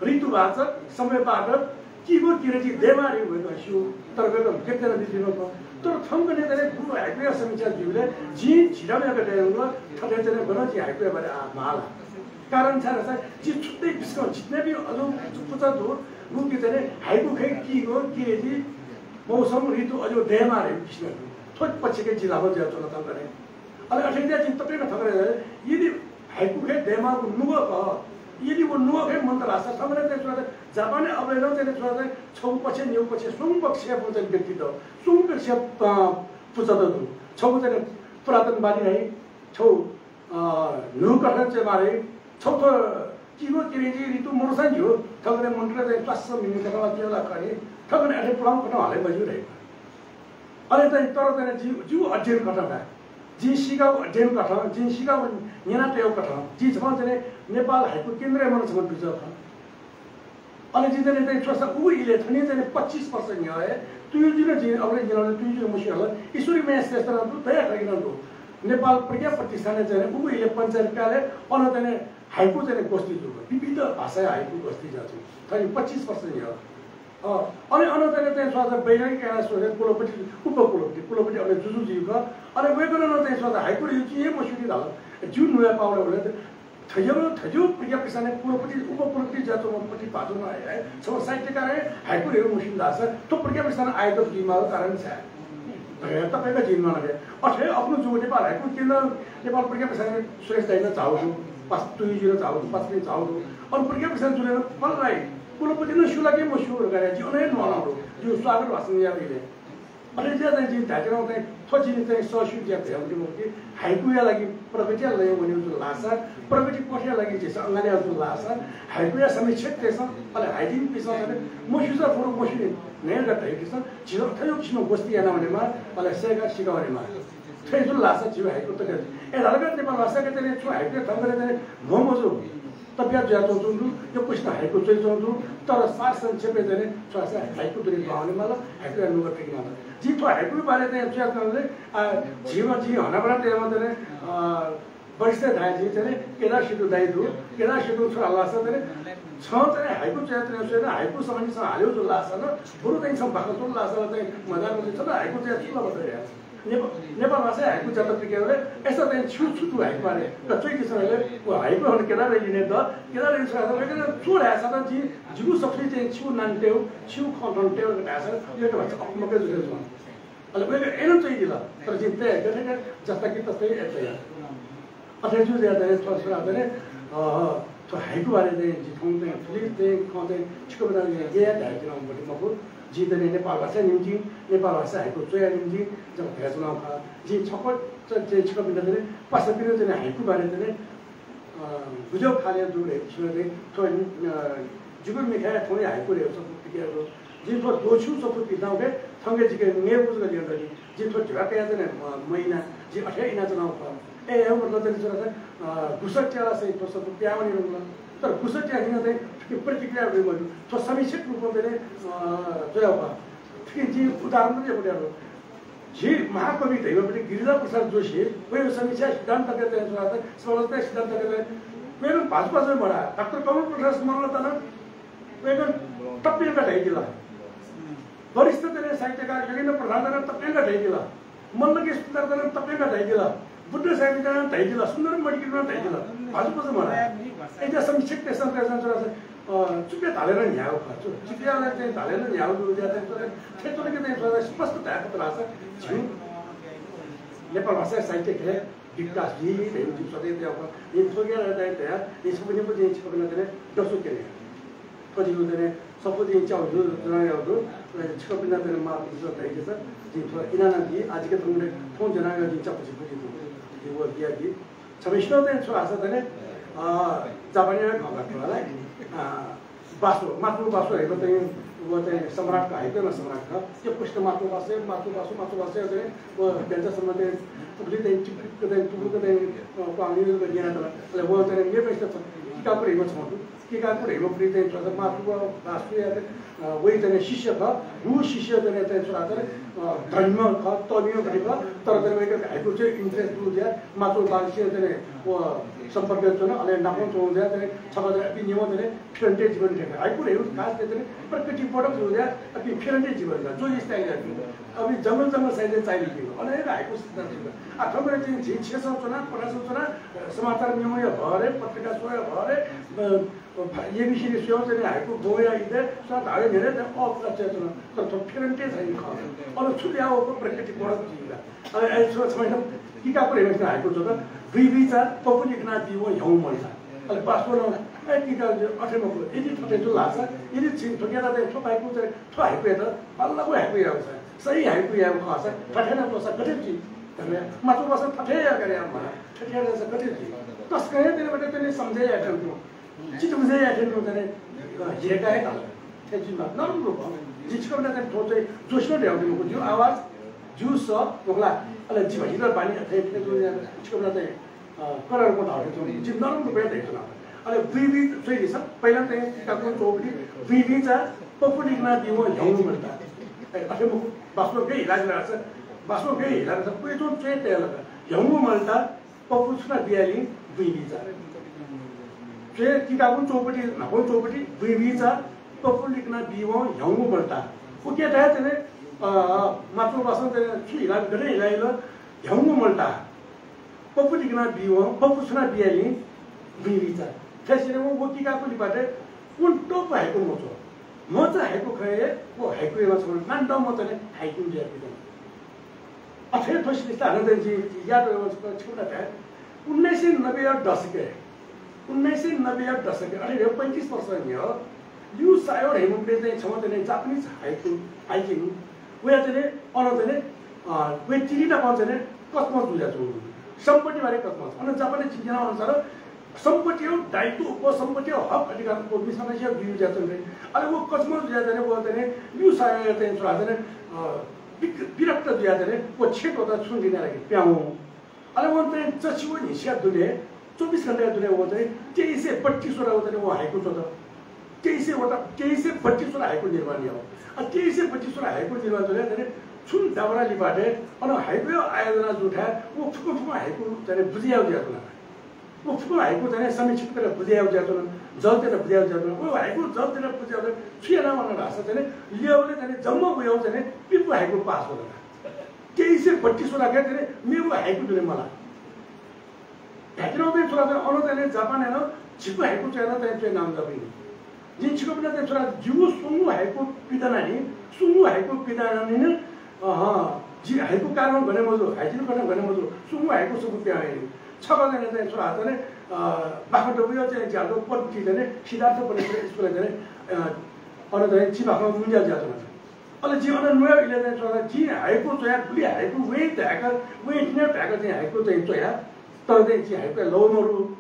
ऋतुवाचक, समयवाचक, किगु किरति दयेमाः धइगु वय्कलं स्यू, तर वय्कलं व्यक्त यानादी जुइ मखु। तर थौंकन्हय् चाहिँ गुगु हाइकुया समीक्षा जुइबलय् जिं झिराम याका तये धुंकल, थथे चाहिँ गनं जिं हाइकुया बारे आः माः ला। कारण छाय् धाःसा जि छुट्टै बिस्कं जितनापिं अजू पुचः दु, गुकी चाहिँ हाइकु खँय् किगु किरति, मौसम, ऋतु अज्याःगु दयेमाः धइगु किसिमं दु। थ्व पक्षय् जि लाभ जुयाच्वना थौंकन्हय्। अले अथे जुयाः जिं ततय्‌क थथे धया, यदि हाइकु खँय् दयेमाःगु नुगः खः, यदि व नुगः खँय् मन्त धाःसा, थौंकन्हय् चाहिँ छु धाःसा जापानय् अबलय् नं चाहिँ छु धाःसा छगू पक्ष, निगू पक्ष, स्वंगू पक्षया चाहिँ व्यक्तित, स्वंगू पक्षया, अ, पुचःत दु। छगू चाहिँ पुरातनवादी धाइ, छौ, अ, न्हू कथं च्वयेमाः धाइ, छौ थ्व किगो किरेंजी रितु मरुसां ज्यू, थगने मन्त्र चाहिँ च्वास्स मिनि कथं ला केला खनि, थगने अथे पुलां कथं हले मज्यू धाइ। अले चाहिँ तर चाहिँ जि, जिगु अध्ययन कथं का, जिं सीकागु अध्ययन कथं, जिं सीकागु न्यना तयेगु कथं, जिं छकः चाहिँ नेपाल हाइकु केन्द्रय् मन छकः दुजः खः। अले जिं चाहिँ चाहिँ छ्वसा उगु इले थने चाहिँ पच्चिस वर्ष न्ह्यः हे तुयुजुं जिं अबले जिं तुयुजुं मस्यू हल। ईश्वरी मया श्रेष्ठ नं दु, दया खड्गी नं दु। नेपाल प्रज्ञा प्रतिष्ठानय् चाहिँ उगु इले पञ्चायत कालय् अन चाहिँ हाइकु चाहिँ गोष्ठी जू। विविध भाषाया हाइकु गोष्ठी जुयाच्वं। थने पच्चिस वर्ष न्ह्यः। अ, अले अन चाहिँ चाहिँ छ्वसा वैज्ञानिक याना स्वसे कुलपति, उपकुलपति, कुलपति अले जुजु जुइक। अले वय्कलं नं चाहिँ छ्वसा हाइकु ल्यू जिं हे मस्यूनि धाल। ज्यू नुया पावले हुले थज्याःगु, थज्याःगु प्रज्ञा प्रतिष्ठानय् कुलपति, उपकुलपति जुयाच्वंम्ह पति भाजु नं हे, हे, छम्ह साहित्यकार हे हाइकु ल्यू मस्यूनि धाःसा, थ्व प्रज्ञा प्रतिष्ठान आयोजक जुइमाःगु कारण छाय्? धयाः तप्यंक जिं न्वाना। अथे अप्वः जूगु नेपाल हाइकु केन्द्र, नेपाल प्रज्ञा प्रतिष्ठान सुरेश दाइ नं झाःगु दु, पास-, तुयुजुं नं झाःगु दु, पासापिं झाःगु दु। अन प्रज्ञा प्रतिष्ठान जुले नं फल राइ, कुलपति नं स्यू ला कि मस्यू धकाः जिं अन हे न्वानागु दु। जिगु स्वागत भाषण याःबलय्। अले ज्या चाहिँ जिं धायेत्यनागु चाहिँ थ्व जिं चाहिँ सःस्यू ज्या धयागु मखु कि हाइकुया लागि प्रगतिया लँय् वनेगु जूगु धाःसा, प्रगति पथया लागि झीसं अंगाले याःगु जूगु धाःसा, हाइकुया समीक्षकतय्सं अले हाइजिनपिन्सं चाहिँ मस्यूसा बरु मस्यूनि न्हय्‌का धइपिन्सं झीसं थज्याःगु किसिमं गोष्ठी याना वनेमाः, अले सय्‌का सीका वनेमाः। थ्व हे जूगु धाःसा झीगु हाइकु तक। ए धालका नेपाल भाषाय् चाहिँ छुं हाइकुया थंगलय् चाहिँ म्हो मजू। तप्या जुयाच्वंगु दु, यक्वसिनं हाइकु च्वयाच्वंगु दु, तर सार संक्षेपय् चाहिँ छ्वसा हाइकु दुने दुहां वनेमाल, हाइकुया नुगः थुइकेमाल। जिं थ्व हाइकुया बारे चाहिँ च्वयाच्वनागुलिं, आ, झीम्ह, जिं हनाबना तयाम्ह चाहिँ, अ, वरिष्ठ धाये जिं चाहिँ केदार सिद्धु दाइ दु, केदार सिद्धुं छु धाल धाःसा चाहिँ, छं चाहिँ हाइकु च्वयाच्वने स्वयाः हाइकु सम्बन्धी छं हालेगु जूगु धाःसा नं, बरु चाहिँ छं बाखं च्वंगु धाःसा चाहिँ मजाक मजू, छं हाइकु च्वयाच्वंगु ला मखु धया। नेप-, नेपाल भाषाय् हाइकु जातक पिकयाबलय् अय्‌सा चाहिँ छिगु छु दु हाइकु बारे? ला च्वयादिसँ धकाः व हाइकु हन केदार दाइलिने दु। केदार दाइलिन छु धाःसा वय्‌कलं छु धाःसा नं जिं जिगु सफुलिइ चाहिँ छिगु नां तयेगु, छिगु खँ नं तयेगु धकाः धाःसा वय्‌कः भाषा अप्वः मखु जुल। अले वय्‌कलं अय्‌नं च्वयादिल, तर जिं तये गथे का जस्ता कि तस्तै अय् तया। अथे जूगु जुयाः चाहिँ थ्व सुनां चाहिँ, अ, थ्व हाइकु बारे चाहिँ जि थौं चाहिँ थुलि चाहिँ खँ चाहिँ छिकपिन्त चाहिँ गय् धायेत्यनागु मखु। जि चाहिँ नेपाल भाषाया निंतिं, नेपाल भाषाय् हाइकु च्वयेया निंतिं जक धयाच्वनागु खः। जिं छकः चाहिँ छिकपिन्त चाहिँ पासापिनिगु चाहिँ हाइकु बारे चाहिँ, अ, गुज्याःगु खँ ल्हाये दु धइगु खँ चाहिँ थ्व, अ, जिगु मिखाय् थौंया हाइकु धइगु सफू पिकयागु। जिं थ्व द्वःछिगु सफू पिकयागु थौंके जिके नयेगु जक ल्यं दनि। जिं थ्व धिबा कयाः चाहिँ म-, मइना, जिं अथे हे इनाच्वनागु खः। अय्‌या मतलब चाहिँ छु धाःसा, अ, गुसः त्याला चाहिँ थ्व सफू पिहां वने धुंकल। तर गुसः त्याला हिनं चाहिँ थुकिं प्रतिक्रिया वये मज्यू। थ्व समीक्षक रूपं चाहिँ, अ, च्वयागु खः। थुकिं जिं उदाहरण पनि यक्व तयागु। झी महाकवि धइम्ह गिरिजा प्रसाद जोशी, वय्‌कःया समीक्षा सिद्धान्तके चाहिँ छु धाःसा, समालोचना सिद्धान्तके चाहिँ वय्‌कः भाजु भाजु मधाः। डाक्टर कमल प्रसाद मल्ल त नं वय्‌कलं तप्यंक धयादिल। वरिष्ठ चाहिँ साहित्यकार योगेन्द्र प्रधान त नं तप्यंक धयादिल। मल्ल के सुन्दर त नं तप्यंक धयादिल। बुद्ध सायमिका नं धयादिल। सुन्दर मणिगिरी नं धयादिल। भाजु भाजु मधाः। अय्‌या समीक्षकतय्‌सं चाहिँ छु धाःसा, अ, चुप्या धाले नं न्ह्यागु खः। चु-, चुप्याला चाहिँ धाले नं न्ह्यागु दु, ज्या चाहिँ छु धाःसा, थेतुलके चाहिँ छु धाःसा स्पष्ट धायेगु खः धाःसा झी नेपाल भाषा साहित्य ख्यलय् विकास जुइ धइगु जिं सधैं तयागु खः। जिं थ्व ज्या चाहिँ तया, जिं सफू निपु जिं छिकपिन्त चाहिँ दसु क्यने। थ्व जिगु चाहिँ सफू जिं च्याउ जु-, ज्वनागु दु। अले छिकपिन्त चाहिँ माफ यानादिसँ धयादिसँ। जिं थ्व इनाना बी, आः जिके थौं, थौं ज्वनागु जिं च्यापु झिपु जि दु। जिं व बियादी। छम्हसिनं चाहिँ छु धाःसा चाहिँ, अ, जापानी खँ धाःगु खः ला। अ, बासो, माचो बासो धइम्ह चाहिँ व चाहिँ सम्राट खः, हाइकुया सम्राट खः। यक्वसित माचो बासो, माचो बासो, माचो बासो चाहिँ व व्यञ्जनसम्म चाहिँ उबलय् चाहिँ टुप्लुक्क चाहिँ, टुप्लुक्क चाहिँ, अ, क्वांगुलिं न्यनातल। अले व चाहिँ मेम्हसित किकाकु धइम्ह छम्ह दु। किकाकु धइम्ह पुति चाहिँ छु धाःसा माचो बासोया, अ, वया चाहिँ शिष्य खः। व शिष्य चाहिँ, चाहिँ छु धाःसा, अ, धनीम्ह खः, तःमिम्ह खः, तर चाहिँ वय्‌कःया हाइकु चाहिँ interest दु जुयाः माचो बासोया चाहिँ व सम्पर्कय् च्वन, अले नापं च्वंगु जुयाः चाहिँ छकः चाहिँ अपिं निम्ह चाहिँ फिरन्ते जीवन थें खः। हाइकु धइगु खास चाहिँ प्रकृति बोधक जूगु जुयाः अपिं फिरन्ते जीवन खः, जो style याःपिं। अपिं जंगल जंगल साइडय् चाःहिलापिं। अन हे हाइकु सिद्धान्त जुल। आः थौंकन्हय् चाहिँ झी छेँसं च्वना, पथासं च्वना, समाचार मेगुया भरय्, पत्रिका स्वया भरय्, अ, एबिसीडी स्वयाः चाहिँ हाइकु ब्वंया इदे, सा धाःगु न्ह्यःने चाहिँ अःपुका च्वयाच्वन। तर थ्व फिरन्ते चाहिँ खः। अन छु ल्याः व प्रकृति बोधक जुइला। अले अय् छु छम्हसिनं किकाकु धइम्हसिनं हाइकु च्वत, बुइबुइचा, पपुनी खना दिवं ह्याउँ मल्ला। अले बासो नं, अय् किकाकु अथे मखु। यदि थथे जुल धाःसा, यदि छिं थुकियात चाहिँ थ्व हाइकु चाहिँ, थ्व हाइकुयात बांलाःगु हाइकु याःगु खःसा, सही हाइकु याःगु खःसा, थथे नं च्वःसा गथे जुइ? मातृभाषा थथे याकाः याः मला, थथे याकाः कति जुइ। तसकं हे तिनीबट तिनी सम्झे याये थें तुं, चित्त बुझे याये थें तुं तिनी, अ, हेका हे धाल। थथे जुइमा नरम रूपं। जि छिकपिन्त चाहिँ थ्व चाहिँ जोसिनं धयागु मखु, जिगु आवाज, जिगु सः, मखु ला, अले जि भतिचा बानी थथे थथे जुइ छिकपिन्त चाहिँ, अ, कलर को धाल थें तुं, जि नरम रूपं धयागु ला। अले बुँइ बुँइ च्वयादिसँ, पहिला चाहिँ किताबं च्वःपति बुँइ बुँइ चा पपुलिकना बिवं ह्याउँगु मल्ता। ए, अथे मखु, बास्व गय् हिला बिलास, बास्व गय् हिला बिलास, पुय् तुं च्वय् तये लक। ह्याउँगु मल्ता, पपु छुना बियालिं बुँइ बुँइ चा। च्वय् किताबं च्वःपति, न्हापं च्वःपति बुँइ बुँइ चा पपुलिकना बिवं ह्याउँगु मल्ता। उके धाये तिनी, अ, मातृभाषां चाहिँ छु हिला, गथे हिला हिल, ह्याउँगु मल्ता। पपुलिकना बिवं, पपु छुना बियालिं बुँइ बुँइ चा। थ्यासिने व, व किताबं लिपा ते उन तःपु हाइकु मच्वः। मचा हाइकु खँय् हे व हाइकुया छगू नां दँ मचा ने हाइकु जुयाः पिदन। अथे थ्व सिलसिला हानं चाहिँ जि यात वय्‌वं छकः छिकपिन्त धाये। उन्नाइस सय नब्बेया दशकय्, उन्नाइस सय नब्बेया दशकय्, अथे हे पैंतिस वर्ष न्ह्यः लिउ सायो धइम्ह चाहिँ छम्ह चाहिँ जापानिज हाइकु, हाइकिन। वया चाहिँ अन चाहिँ, अ, वया तिरिनापं चाहिँ कचमच जुयाच्वंगु। सम्पत्ति बारे कचमच। अन जापानय् चिन्तिना अनुसार सम्पत्तिया दायित्व, व सम्पत्तिया हक अधिकार व मिसाम्हेसिया बियु जुयाच्वन। अले व कचमच जुयाः चाहिँ व चाहिँ लिउ सायोया चाहिँ छोरा चाहिँ, अ, विक-, विरक्त जुयाः चाहिँ व छेँ त्वःताः छुं दिनया लागि पिहां वं। अले वं चाहिँ चछि व न्हिसिया दुने, चौबिस घण्टाया दुने व चाहिँ तेइस सय बत्तीस वटा व चाहिँ व हाइकु च्वत। तेइस सय वटा, तेइस सय बत्तीस वटा हाइकु निर्माण याः। अ, तेइस सय बत्तीस वटा हाइकु निर्माण जुयाः चाहिँ छुं दाबुरा लिपा चाहिँ अन हाइकुया आयोजना जूथाय् व फुक्क फुक्क हाइकु चाहिँ बुझे याउ जुयाच्वन। व फुक्क हाइकु चाहिँ समीक्षकतय्‌त बुझे याउ जुयाच्वन, जजतय्‌त बुझे याउ जुयाच्वन। व हाइकु जजतय्‌त बुझे याउ छु याना वन धाःसा चाहिँ लेवलय् चाहिँ जम्मा वयाउ चाहिँ पिपु हाइकु पास वल। तेइस सय बत्तीस वटा खय् चाहिँ मेगु हाइकु दुने मला। धात्थें चाहिँ छोरा चाहिँ अन चाहिँ जापानय् नं झिपु हाइकु च्वयाः चाहिँ च्वय् नाम जापिं। जिं छिकपिन्त चाहिँ छोरा जिगु स्वंगू हाइकु पिदनानि, स्वंगू हाइकु पिदनानि, अहँ, जि हाइकु कारणं गने मजू, हाइजिन कथं गने मजू, स्वंगू हाइकु सफू पिहां वयानि। छकः चाहिँ छोरा चाहिँ, अ, बाखंदबुया चाहिँ ज्याझ्वः पद्धति चाहिँ सिद्धार्थ परेश्वर स्कुलय् चाहिँ, अ, अन चाहिँ चिबाखं मुंज्या जुयाच्वन। अले जिं अन न्वया इलय् चाहिँ छोरा जिं हाइकु च्वया, गुलि हाइकु वं धाय्‌क, वं थन धाय्‌क जिं हाइकु चाहिँ च्वया, तर चाहिँ जिं हाइकुया लः मरु।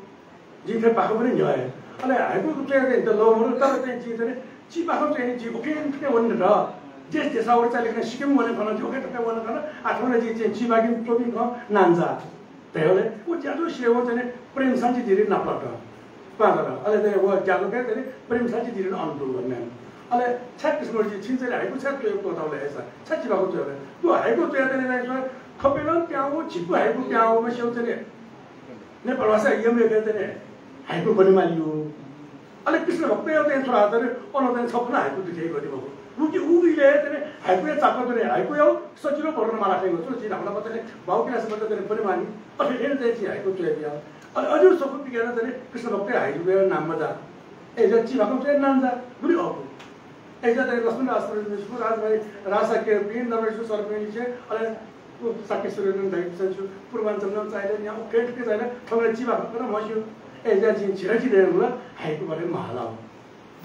जिं थ्व बाखं पनि न्ह्यः हे। अले हाइकु च्वया चाहिँ त लः मरु, तर चाहिँ जिं चाहिँ चिबाखं च्वया नि, जि उखें थुखें वने खन। देश देशावर चाले खन, सिक्किम वने खन, जि उखें थुखें वने खन, आः थौं नं जिं चाहिँ चिबाखं च्वबी खँ नांजा। धयावले, व ज्याझ्वः सिधय्‌वं चाहिँ प्रेमशान्ति धिरी नापलात। पाँच हजार। अले चाहिँ व ज्याझ्वःके चाहिँ प्रेमशान्ति धिरी अन दुल भन्ने। अले छाय् कृष्णमूर्ति छिं चाहिँ हाइकु छाय् च्वये त्वःतावल अय्‌सा, छाय् चिबाखं च्वये। व हाइकु च्वया चाहिँ चाहिँ खपेलं पिहां वं, झिपु हाइकु पिहां वं मस्यू चाहिँ नेपाल भाषा यमय् चाहिँ हाइकु बनेमाली हो। अले कृष्ण भक्तया चाहिँ छोरा चाहिँ अन चाहिँ छपु नं हाइकु दुथ्याइ गति मखु। उकी, उकिले चाहिँ हाइकुया चाकः दुने, हाइकुया सजिलो भरोन माला खै मखु। जि ढापा ढापा चाहिँ बाउ किलास बच्चा चाहिँ बनेमाली। अथे थें चाहिँ जि हाइकु च्वया बिया। अले अजू सफू पिकाय् नं चाहिँ कृष्ण भक्तया हाइकुया नाम मजा। अय्‌सा चिबाखं च्वया नांजा, गुलि अःपु। अय्‌सा चाहिँ लक्ष्मण राजश्री, राजभाइ, राजशाक्यपिं, नरेश्वर सरपिं लिसे, अले व शाक्य सूर्यपिं धाइ, पूर्वाञ्चलं चाइले, न्या उखें थुखें चाइले, थौंकन्हय् चिबाखं नं म्हस्यू। अय्‌सा जिं झिरा चिधयागु ला हाइकु बारे महालाव।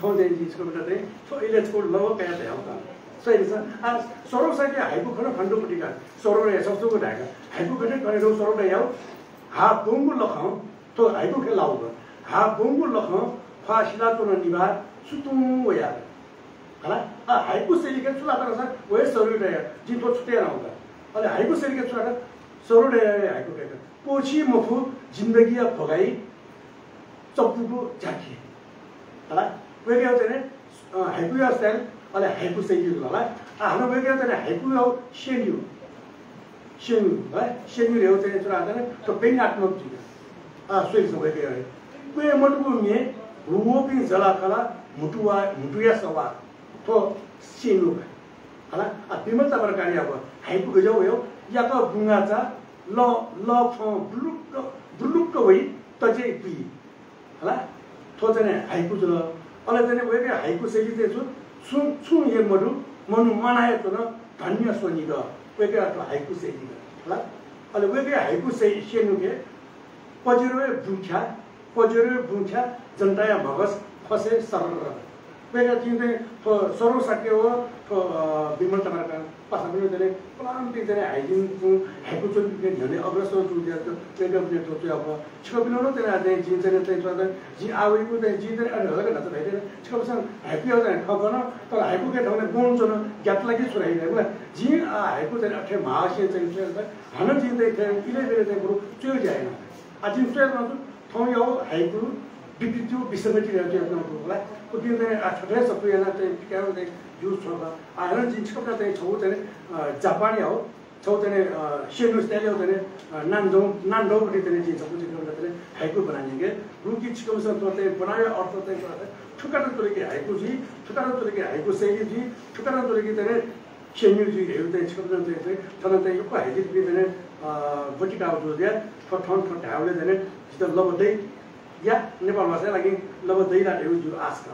थौं चाहिँ जिं छिकपिन्त चाहिँ थ्व इलय् छकः लव कयाः धयागु का। सही नि सर? आ, सरोसाके हाइकु खँ खनेदु पतिका। सरोया ससुगु धाय्‌का। हाइकु खँ खनेदु सरोया याउ। हा बुंगु लखं, थ्व हाइकु खँय् लाउगु। हा बुंगु लखं ख्वाः सिलाच्वन निभाः सुतुं वयाः। हला? आ, हाइकु शैलीके छु लात धाःसा, व हे सरोया याउ। जिं थ्व छुट्याना उका। अले हाइकु शैलीके छु लात, सरोया याउ हाइकु खँय् का। पोछि मफु जिन्दगीया भोगाइ चप्पुगु झाँकी। हला? वय्‌कःया चाहिँ, अ, हाइकुया style, अले हाइकु शैली हला। आ, हानं वय्‌कःया चाहिँ हाइकुया सेन्यु। सेन्यु, हला? सेन्यु रे चाहिँ छोरा चाहिँ त व्यंग्यात्मक जुइ। आ, स्वइस वय्‌कःया। क्वय् मदुगु म्ये, हुवःपिं जलाखला, म्हुतुवा, म्हुतुया सवाः। थ्व सेन्यु का। हला? आ, विमल ताम्राकारया हाइकु गज्याःगु याउ, याकः बुंगाःचा, ल, लःफं बुलुक्क, बुलुक्क वइ, तज्याइ बुइ। हला? थ्व चाहिँ हाइकु जुल। अले चाहिँ वय्‌कःया हाइकु शैली चाहिँ छु, छुं, छुं हे मदु, मनू म्वानाया च्वन, धन्य स्वनिगः। वय्‌कःया थ्व हाइकु शैली का। हला? अले वय्‌कःया हाइकु शै-, सेन्युके पजेरोया बुंख्या, पजेरोया बुंख्या, जनताया म्हगस फसे सर्र। वय्‌कःया चाहिँ थ्व सरोसाके व थ्व, अ, विमल ताम्राकार पासापिं चाहिँ नि पलांपिं चाहिँ नि हाइजिन, हाइकु च्वनीपिं न्ह्यःने अग्रसर जूगु ज्या चाहिँ वय्कःपिं थ्व च्वयागु। छिकपिं नं चाहिँ नि जिं चाहिँ नि चाहिँ च्वना चाहिँ जिं आः वइगु चाहिँ जिं चाहिँ नि अथे हल्का न्हाचः धाइ चाहिँ नि छिकपिन्सं हाइकुया चाहिँ नि खँ कन, तर हाइकु के थौंकन्हय् बौं च्वन, ग्यात लागि छु धाइ धाइ मला। जिं आः हाइकु चाहिँ नि अथे म्हाःसे चाहिँ नि च्वया चाहिँ हानं जिं चाहिँ नि इलय् ब्यलय् चाहिँ बरु च्वयेगु ज्या याना। आः जिं च्वया च्वनागु थौंयागु हाइकु विकृति व विसंगति याना च्वयाच्वनागु दु होला। उकिं चाहिँ आः थथे सफू याना चाहिँ पिकायेगु चाहिँ ज्यू छ्वः। आः हानं जिं छिकपिन्त चाहिँ छगू चाहिँ नि, अ, जापानयागु छगू चाहिँ नि, अ, सेन्यु style यागु चाहिँ नि, अ, नानजौ, नानजौ भति चाहिँ नि जिं छगू चाहिँ नि हाइकु ब्वना न्यंके। गुकी छिकपिन्सं थ्व चाहिँ ब्वनाया अर्थ चाहिँ थुकथं तुलेकी हाइकु जुइ, थुकथं तुलेकी हाइकु शैली जुइ, थुकथं तुलेकी चाहिँ नि सेन्यु जुइ धयागु चाहिँ छिकपिन्सं चाहिँ, चाहिँ थन चाहिँ यक्व हाइजिनपिं चाहिँ नि, अ, ब्वति काःगु जुल ज्या, थ्व थन थ्व धायेबलय् चाहिँ नि जितः लबः दइ या, नेपाल भाषाया लागि लबः दइ ला धयागु जिगु आश खः।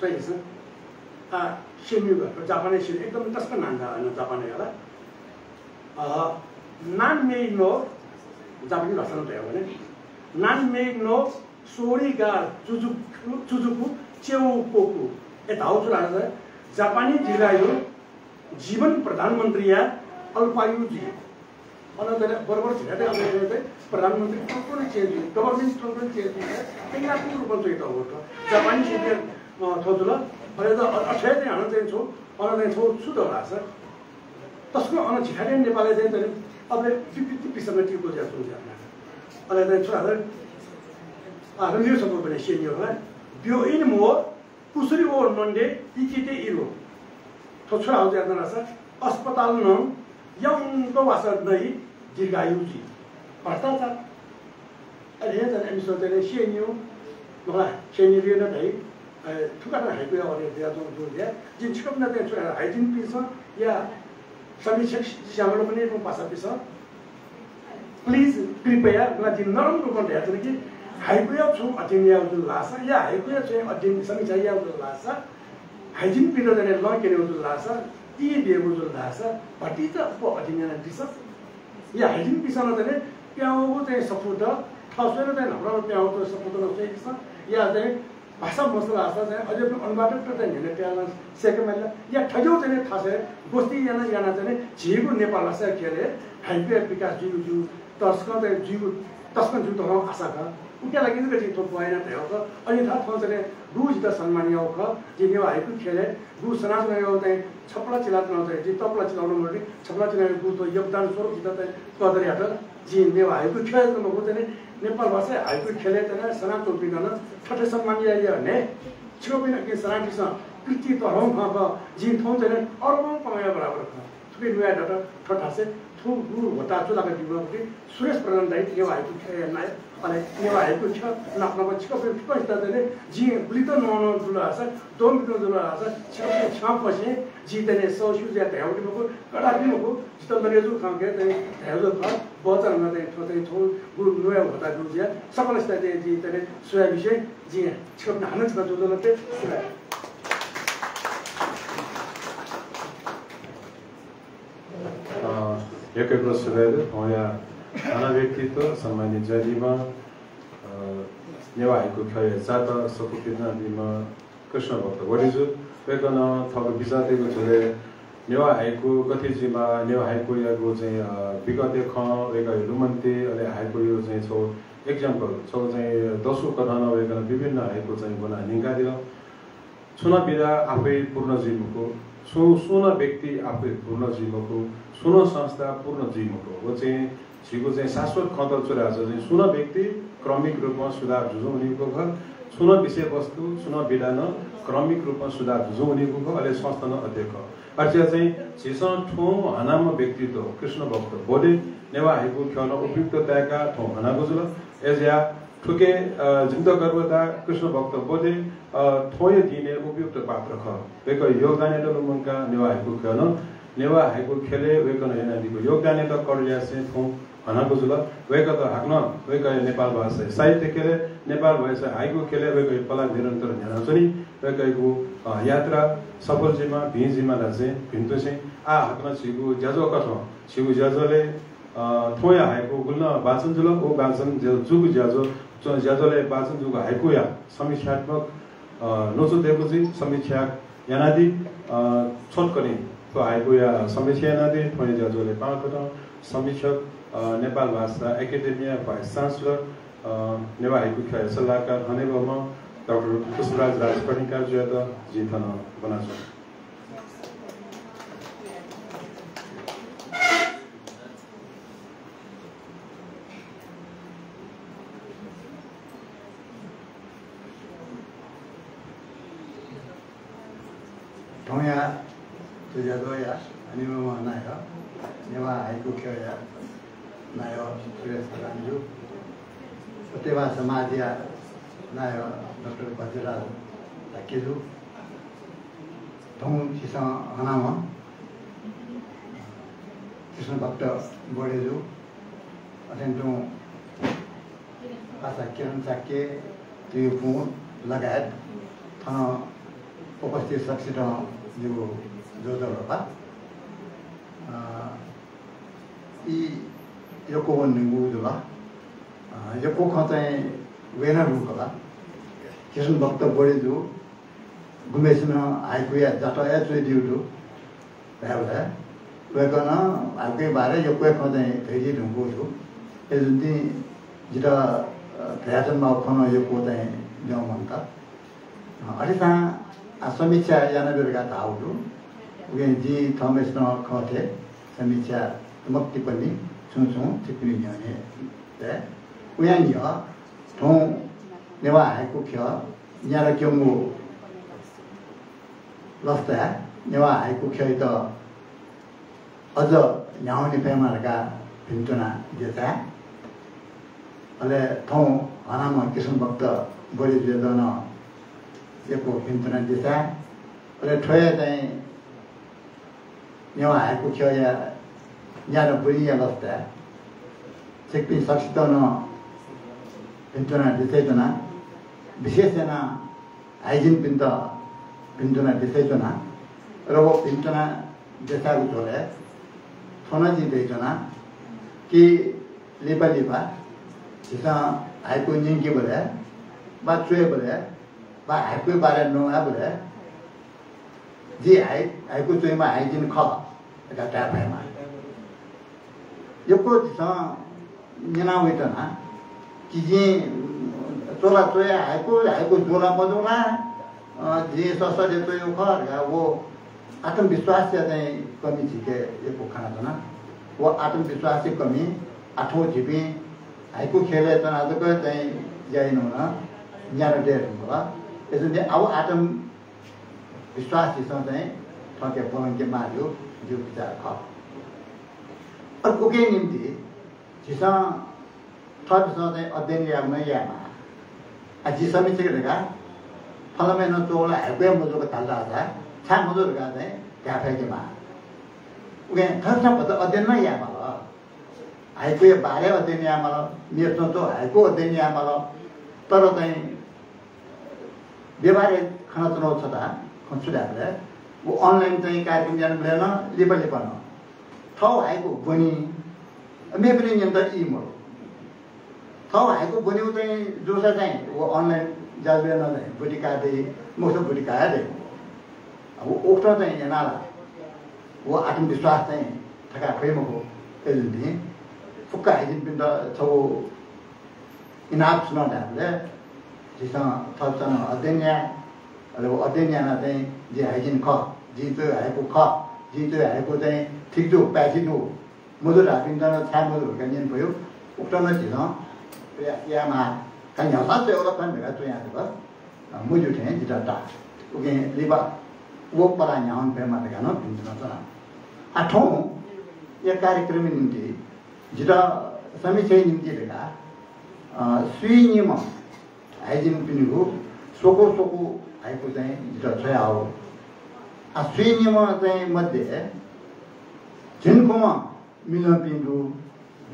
चाहिँ नि स, आ, सेन्यु ग, जापानी सेन्यु एकदम तसकं नांजाःगु जापानी होला। अ, नानमेइ नो, जापानी भाषां धयागु भने, नानमेइ नो सोरी गा चुजुकु, चुजुकु चेउ कोकु। ए धाउ छु धाःसा, जापानी दीर्घायु जीवन प्रधानमन्त्रीया अल्पायु जुइ। अन चाहिँ बरोबर झिकाय् चाहिँ प्रधानमन्त्री तंतुं change जुइ, government तंतुं change जुइ, पेंगापुं रूपं च्वयातःगु खः। जापानी सेन्यु, अ, थ्व जुल। अले त अ-, अथे चाहिँ हानं चाहिँ छगू, अन चाहिँ छगू छु दु धाःसा, तसकं अन झिखाले नेपालय् चाहिँ, चाहिँ अबले विकृति विसंगति को ज्या च्वंगु ज्या। अले चाहिँ छु धाःसा, आ, रमियो सफू ब्वने सेन्यु होला। ब्योइन मो कुसुरी ओ नन्डे इकिते इरो। थ्व छु धाःगु ज्या याना धाःसा, अस्पतालं यंक वासः नइ दीर्घायु जुइ। भ्रष्टाचार। अले हे चाहिँ नि इमिसं चाहिँ नि सेन्यु, मला, सेन्यु रे नं धाइ, अ, थुकथं हाइकुया अथे दयाच्वंगु दु धया। जिं छिकपिन्त चाहिँ छु धाःसा हाइजिनपिन्सं या समीक्षक श्यामल पनि एवं पासापिन्सं, please, कृपया, मला, जिं नरम रूपं धयाच्वना कि हाइकुया छुं अध्ययन याःगु जुल धाःसा, या हाइकुया छुं अध्ययन समीक्षा याःगु जुल धाःसा, हाइजिनपिन्त चाहिँ नि लं क्यनेगु जुल धाःसा, ई बीगु जुल धाःसा, भतिचा उप अध्ययन यानादिसँ। या हाइजिनपिन्सं नं चाहिँ नि प्याःगु चाहिँ सफूत, थः स्वयेत चाहिँ न्हापां न्हापां प्याःगु सफूत नं स्वयादिसँ। या चाहिँ भाषा मछिं धाःसा चाहिँ अझै पनि अनुवादकत चाहिँ न्ह्यःने तयाः नं सय्के माल। या थज्याःगु चाहिँ नि थासय् गोष्ठी याना याना चाहिँ नि झीगु नेपाल भाषा ख्यलय् हाइकुया विकास जुइगु जू, तसकं चाहिँ जुइगु, तसकं जुइ धकाः आशा खः। उकिया लागि जक जिं थ्व ब्वना याना धयागु खः। अले थ्व चाहिँ नि गुगु जितः सम्मान याःगु खः। जिं नेवाः हाइकु ख्यलय् गुगु सनाच्वनागु चाहिँ छपला चिलाच्वनागु चाहिँ, जिं तपला चिलाउन मते, छपला चिलाउन गुगु थ्व योगदान स्वरूप जितः चाहिँ कदर यात। जिं नेवाः हाइकु ख्यलय् जक मखु, चाहिँ नि नेपाल भाषा हाइकु ख्यलय् चाहिँ नि सनाच्वंपिन्त नं थथे सम्मान याये याये न्ह्यः छिकपिं नं कि सनापिन्सं कृति तःधंगु खँ खः। जिं थौं चाहिँ नि अर्पण कमया बराबर खः। थुकी नुगः दत, थ्व थासय् थुगु ह्वःताः चूलाकादीम्ह सुरेश प्रधान दाइ, नेवाः हाइकु ख्यःया नायः, अले नेवाः हाइकु ख्यः नाप नाप छिकपिं फुक्कसित चाहिँ नि जिं गुलि तक न्ववाः नं जुल धाःसा, द्वंपिं नं जुल धाःसा, छिकपिं छ्यं पसें जिं चाहिँ नि सःस्यू जुयाः धयागु मखु, कदापि मखु, जितः लगे जूगु खँ खः, चाहिँ नि धयागु खः। बचां नं चाहिँ थ्व चाहिँ थौं गुलि नुगः ह्वःताः जूगु जुयाः सकलसित चाहिँ जिं चाहिँ नि सुभाय् बिसें जिं छिकपिन्त हानं छकः ज्वजलपा, सुभाय्। अ, यक्व यक्व सुभाय् दु। थौंया थाना व्यक्तित्व, सम्मानित ज्याझ्वः, अ, नेवाः हाइकु ख्यःया चाःत सफू पिथनादीम्ह कृष्ण भक्त बोधिजु, वय्कलं थःगु बिचाः तयेगु झ्वलय् नेवाः हाइकु गथे जुइमाः, नेवाः हाइकुयागु चाहिँ, अ, विगतया खँ, वय्कःया लुमन्ति, अले हाइकुया चाहिँ छगू example, छगू चाहिँ दसु कथं वय्कलं विभिन्न हाइकु चाहिँ ब्वनाः न्यंकादिल। छुं नं विधा आफै पूर्ण जुइ मखु, छुं, सुं नं व्यक्ति आफै पूर्ण जुइ मखु, सुं नं संस्था पूर्ण जुइ मखु। व चाहिँ झीगु चाहिँ शाश्वत खँत छु धाःसा चाहिँ सुं नं व्यक्ति क्रमिक रूपं सुधार जुजुं वनीगु खः, छुं नं विषयवस्तु, छुं नं विधा नं क्रमिक रूपं सुधार जुजुं वनीगु खः, अले संस्था नं अथे खः। अथे जुयाः चाहिँ झीसं थौं हनाम्ह व्यक्तित्व कृष्ण भक्त बोधे नेवाः हाइकु ख्यलं उपयुक्त ताय्काः थौं हनागु जुल। अय्जुयाः थुकी, अ, जिमित गर्व दु, कृष्ण भक्त बोधे, अ, थौंया दिनय् उपयुक्त पात्र खः। वय्कःया योगदानयात लुमंकाः नेवाः हाइकु ख्यलं, नेवाः हाइकु ख्यलय् वय्कलं यानादीगु योगदानयात कदर यासें थौं हनागु जुल। वय्कःयात हाकनं वय्कःया नेपाल भाषा साहित्य ख्यलय्, नेपाल भाषा हाइकु ख्यलय् वय्कःया पलाः निरन्तर न्ह्यानाच्वनी। वय्कःयागु, अ, यात्रा सफल जुइमा, भिं जुइमा धासें भिन्तुसें आः हाकनं झीगु ज्याझ्वः कथं, झीगु ज्याझ्वलय्, अ, थौंया हाइकु गुलि नं वाचन जुल। व वाचन जु-, जूगु ज्याझ्वः, च्व-, ज्याझ्वलय् वाचन जूगु हाइकुया समीक्षात्मक अ, न्वचु दय्‌कूगु जुइ, समीक्षा यानादी, अ, छोटकरीं थ्व हाइकुया समीक्षा यानादी, थ्व हे ज्याझ्वलय् पाहां खः समीक्षक, अ, नेपाल भाषा एकेडेमिया vice chancellor, अ, नेवाः हाइकु ख्यःया सल्लाहकार हनेबहःम्ह डाक्टर पुष्पराज राजकर्णिकारजुयात जिं थन ब्वनाच्वना। थौंया थ्व ज्याझ्वःया हनेबहःम्ह नायः, नेवाः हाइकु ख्यःया नायः सुरेश प्रधानजु, सत्यवाः समाजया नायः डाक्टर भज्रराज शाक्यजु, थौं झीसं हनाम्ह कृष्णभक्त बडेजु, अथें तुं पासा किरण शाक्य, तुयु पुं लगायत थन उपस्थित सकसितं जिगु ज्वजलपा। अ, ई यक्व वनेगु जुल। अ, यक्व खँ चाहिँ वये नं धुंकल। कृष्णभक्त बडेजु गुम्हय्‌सिनं हाइकुया जातः हे च्वयादीगु दु धायेबलय् वय्‌कलं हाइकुया बारे यक्व हे खँ चाहिँ धयादी धुंकूगु दु। अय्‌जूगुलिं जितः, अ, धयाच्वनेमाःगु खँ नं यक्व चाहिँ न्यं मन्त। अ, अथेसां आ समीक्षा यानाब्यु धकाः धाःगु दु। उकिं जिं थःम्हय्‌सिनं खः थें समीक्षात्मक टिप्पणी छुं छुं छिकपिनि न्ह्यःने तये। उकिया न्ह्यः थौं नेवाः हाइकु ख्यः न्यादँ क्यंगु लसताय् नेवाः हाइकु ख्यःयात अझ न्ह्यावने फयेमा धकाः भिन्तुना देछाये। अले थौं हनाम्ह कृष्णभक्त बडेजुयात नं यक्व भिन्तुना देछाये। अले थ्व हे चाहिँ नेवाः हाइकु ख्यःया न्यादँ ब्वनेया लसताय् छिकपिं सकसितं नं भिन्तुना देछानाच्वना। विशेष यानाः हाइजिनपिन्त भिन्तुना देछानाच्वना। र व भिन्तुना देछायेगु झ्वलय् थ्व नं जिं धयाच्वना कि लिपा लिपा झीसं हाइकु न्यंकीबलय् वा च्वयेबलय् वा हाइकुया बारे न्ववायेबलय् जि हाइ-, हाइकु च्वइम्ह हाइजिन खः धकाः धाये फयेमा। यक्व झीसं न्यना वइच्वना कि जिं च्वला च्वया हाइकु, हाइकु ज्वला मज्वला, अ, जिं ससःते च्वयागु खः धकाः व आत्मविश्वासया चाहिँ कमी झीके यक्व खनाच्वना। व आत्मविश्वासया कमी आः थौं झीपिं हाइकु ख्यलय् च्वना जक चाहिँ ज्या यानाः नं न्यादँ दये धुंकल। अय्‌जूगुलिं आः व आत्म विश्वास झीसं चाहिँ थःके प्वंकेमाः धइगु जिगु बिचाः खः। अले उकिया निंतिं झीसं थःपिन्सं चाहिँ अध्ययन यायेगु नं यायेमाः। आ, जि समीक्षक धकाः फलानायात च्वःगु ला हाइकु हे मजू धकाः धाल धाःसा छाय् मजू धकाः चाहिँ धाये फय्केमाः। उकिं थःपिन्सं भचा अध्ययन नं यायेमाल। हाइकुया बारे अध्ययन यायेमाल, मेपिन्सं च्वःगु हाइकु अध्ययन यायेमाल। तर चाहिँ व्यवहारय् खनाच्वनागु छता खँ छु धायेबलय् व online चाहिँ कार्यक्रम यानाबलय् नं लिपा लिपा नं थःगु हाइकु ब्वनी, मेपिनि न्यनेत ई मदु। थःगु हाइकु ब्वनीगु चाहिँ जूसा चाहिँ व online ज्याझ्वलय् नं चाहिँ ब्वति काये दइ, मखुसा ब्वति काये दइ। अब उकथं चाहिँ यानाः ला व आत्मविश्वास चाहिँ थकाये फइ मखु। अय्‌जूगुलिं फुक्क हाइजिनपिन्त छगू इनाप छु नं धायेबलय् झीसं थःपिन्सं नं अध्ययन याये। अले व अध्ययन यानाः चाहिँ जि हाइजिन खः, जिं च्वयागु हाइकु खः, जिं च्वयागु हाइकु चाहिँ ठीक दु, पाय्छि दु, मजू धाःपिन्त नं छाय् मजू धकाः न्यने फइ। उकथं नं झीसं प्रयास यायेमाः। का न्ह्याःसां च्वयेगु ला खनी धकाः च्वयाः जक अ, मज्यू थें जितः ताः। उकिं लिपा व पलाः न्ह्यावने फयेमा धकाः नं भिन्तुना च्वना। आः थौंया कार्यक्रमया निंतिं जितः समीक्षाया निंतिं धकाः, अ, स्वीनिम्ह हाइजिनपिनिगु स्वक्व स्वक्व हाइकु चाहिँ जितः छ्वयाहःगु। आः स्वीनिम्ह चाहिँ मध्ये झिंखुम्ह मिजंपिं दु,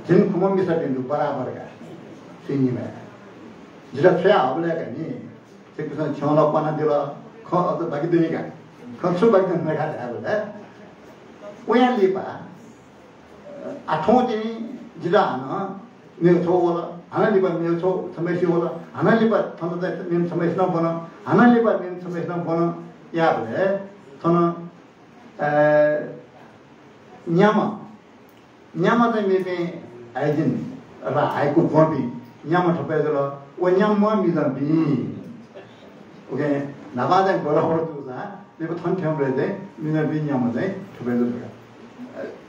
झिंखुम्ह मिसापिं दु, बराबर का। स्वीनिम्ह। जितः छ्वयाहःबलय् का नि, छिकपिन्सं छ्यं ला क्वनादिल, खँ अझ बाकि दनि का, खँ छु बाकि दनि धकाः धायेबलय् वयां लिपा आः थौं तिनि जितः हानं मेगु छगू वल, हानं लिपा मेगु छम्हय्‌सिनं वल, हानं लिपा थन चाहिँ मेगु छम्हय्‌सिनं ब्वन, हानं लिपा मेगु छम्हय्‌सिनं ब्वन याःबलय् थन, अ, न्याम्ह, न्याम्ह चाहिँ मेपिं हाइजिन रा हाइकु ब्वंपिं न्याम्ह थुप्यं जुल। व न्याम्ह मिजंपिं। OK, न्हापा चाहिँ बराबर जूसां लिपा थन थ्यंबलय् चाहिँ मिजंपिं न्याम्ह चाहिँ थुप्यं जुल।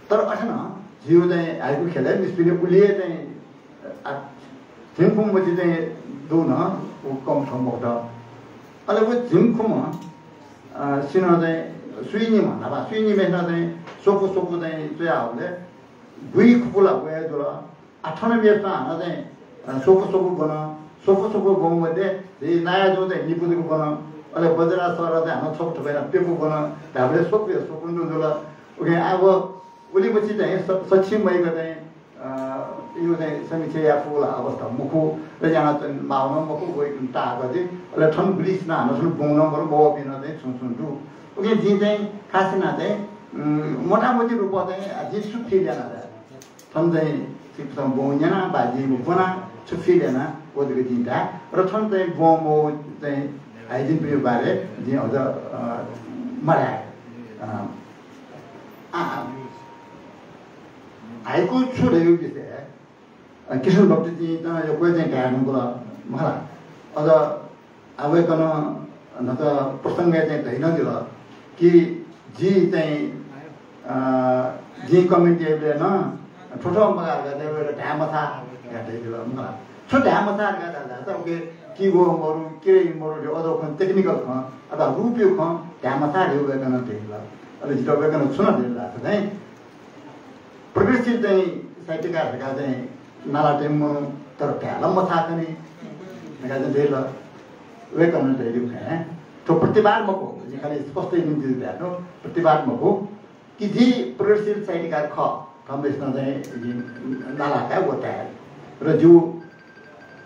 तर अथे नं झीगु चाहिँ हाइकु ख्यलय् मिस्तुति उलि हे चाहिँ आ, झिंखुम्ह मछि चाहिँ दु नं, व कम छम्ह मखुत। अले व झिंखुम्ह, अ, सिनं चाहिँ सुइनिम्ह, न्हापा सुइनिम्हय्‌सिनं चाहिँ स्वपु स्वपु चाहिँ च्वयाहःबलय् बुइ खुपु ला वये जुल। आ, थन मेपिन्सं हानं चाहिँ, अ, स्वपु स्वपु ब्वन, स्वपु स्वपु ब्वंगु मध्ये झी नायःजुं चाहिँ निपु जक ब्वन, अले बज्रा सरं चाहिँ हानं छपु थुपु यानाः प्यपु ब्वन, धाःबलय् स्वपु हे स्वपु नं जुल। OK, अब उलिमछि चाहिँ स-, सक्षम मय्‌क चाहिँ, अ, यो चाहिँ समीक्षा याये फुगु ला अवस्था मखु, र याना चाहिँ माःगु नं मखु, वइपिं ताःगु दु। अले थन गुलिसिनं हानं थन ब्वंगु नं मरु, मवःपिं नं चाहिँ छुं छुं दु। OK, जिं चाहिँ खास यानाः चाहिँ, उम्, मोटामोटी रूपं चाहिँ जिं छु feel याना धाये। थन चाहिँ छिकपिन्सं ब्वंगु न्यना वा जिं ब्वना छु feel याना व जक जिं धाये। र थन चाहिँ ब्वंम्ह चाहिँ हाइजिनपिनिगु बारे जिं अझ, अ, मधाये। अ, आ, हाइकु छु धइगु विषय, अ, किशोर भट्टजीं नं यक्व चाहिँ धयाधुंकल मखु ला। अझ आ, वय्‌कलं न्हापा प्रसंगय् चाहिँ धयादिल कि जि चाहिँ, अ, जिं comment याइबलय् नं थ्व थ्व मगाः धकाः चाहिँ वय्‌कलं धाये मछाः धकाः धयादिल मखु ला। छु धाये मछाः धकाः धाःसा, OK, कीबोर्ड मरु, किरै मरु, अझ खँ technical खँ अथवा रूपया खँ धाये मछाः धकाः वय्‌कलं धयादिल। अले जितः वय्‌कलं छु नं धयादिल धाःसा चाहिँ प्रगतिशील चाहिँ साहित्यकार धकाः चाहिँ नाला तइम्ह मनू तर धाये ला मछाः खनी धकाः चाहिँ धयादिल। वय्‌कलं धयादिल खँ, थ्व प्रतिवाद मखु, जिं खालि स्पष्ट यायेगु निंतिं धाये, थ्व प्रतिवाद मखु कि जि प्रगतिशील साहित्यकार खः धकाः मेपिन्सं चाहिँ जिं नाला काये व धाये। र जिगु,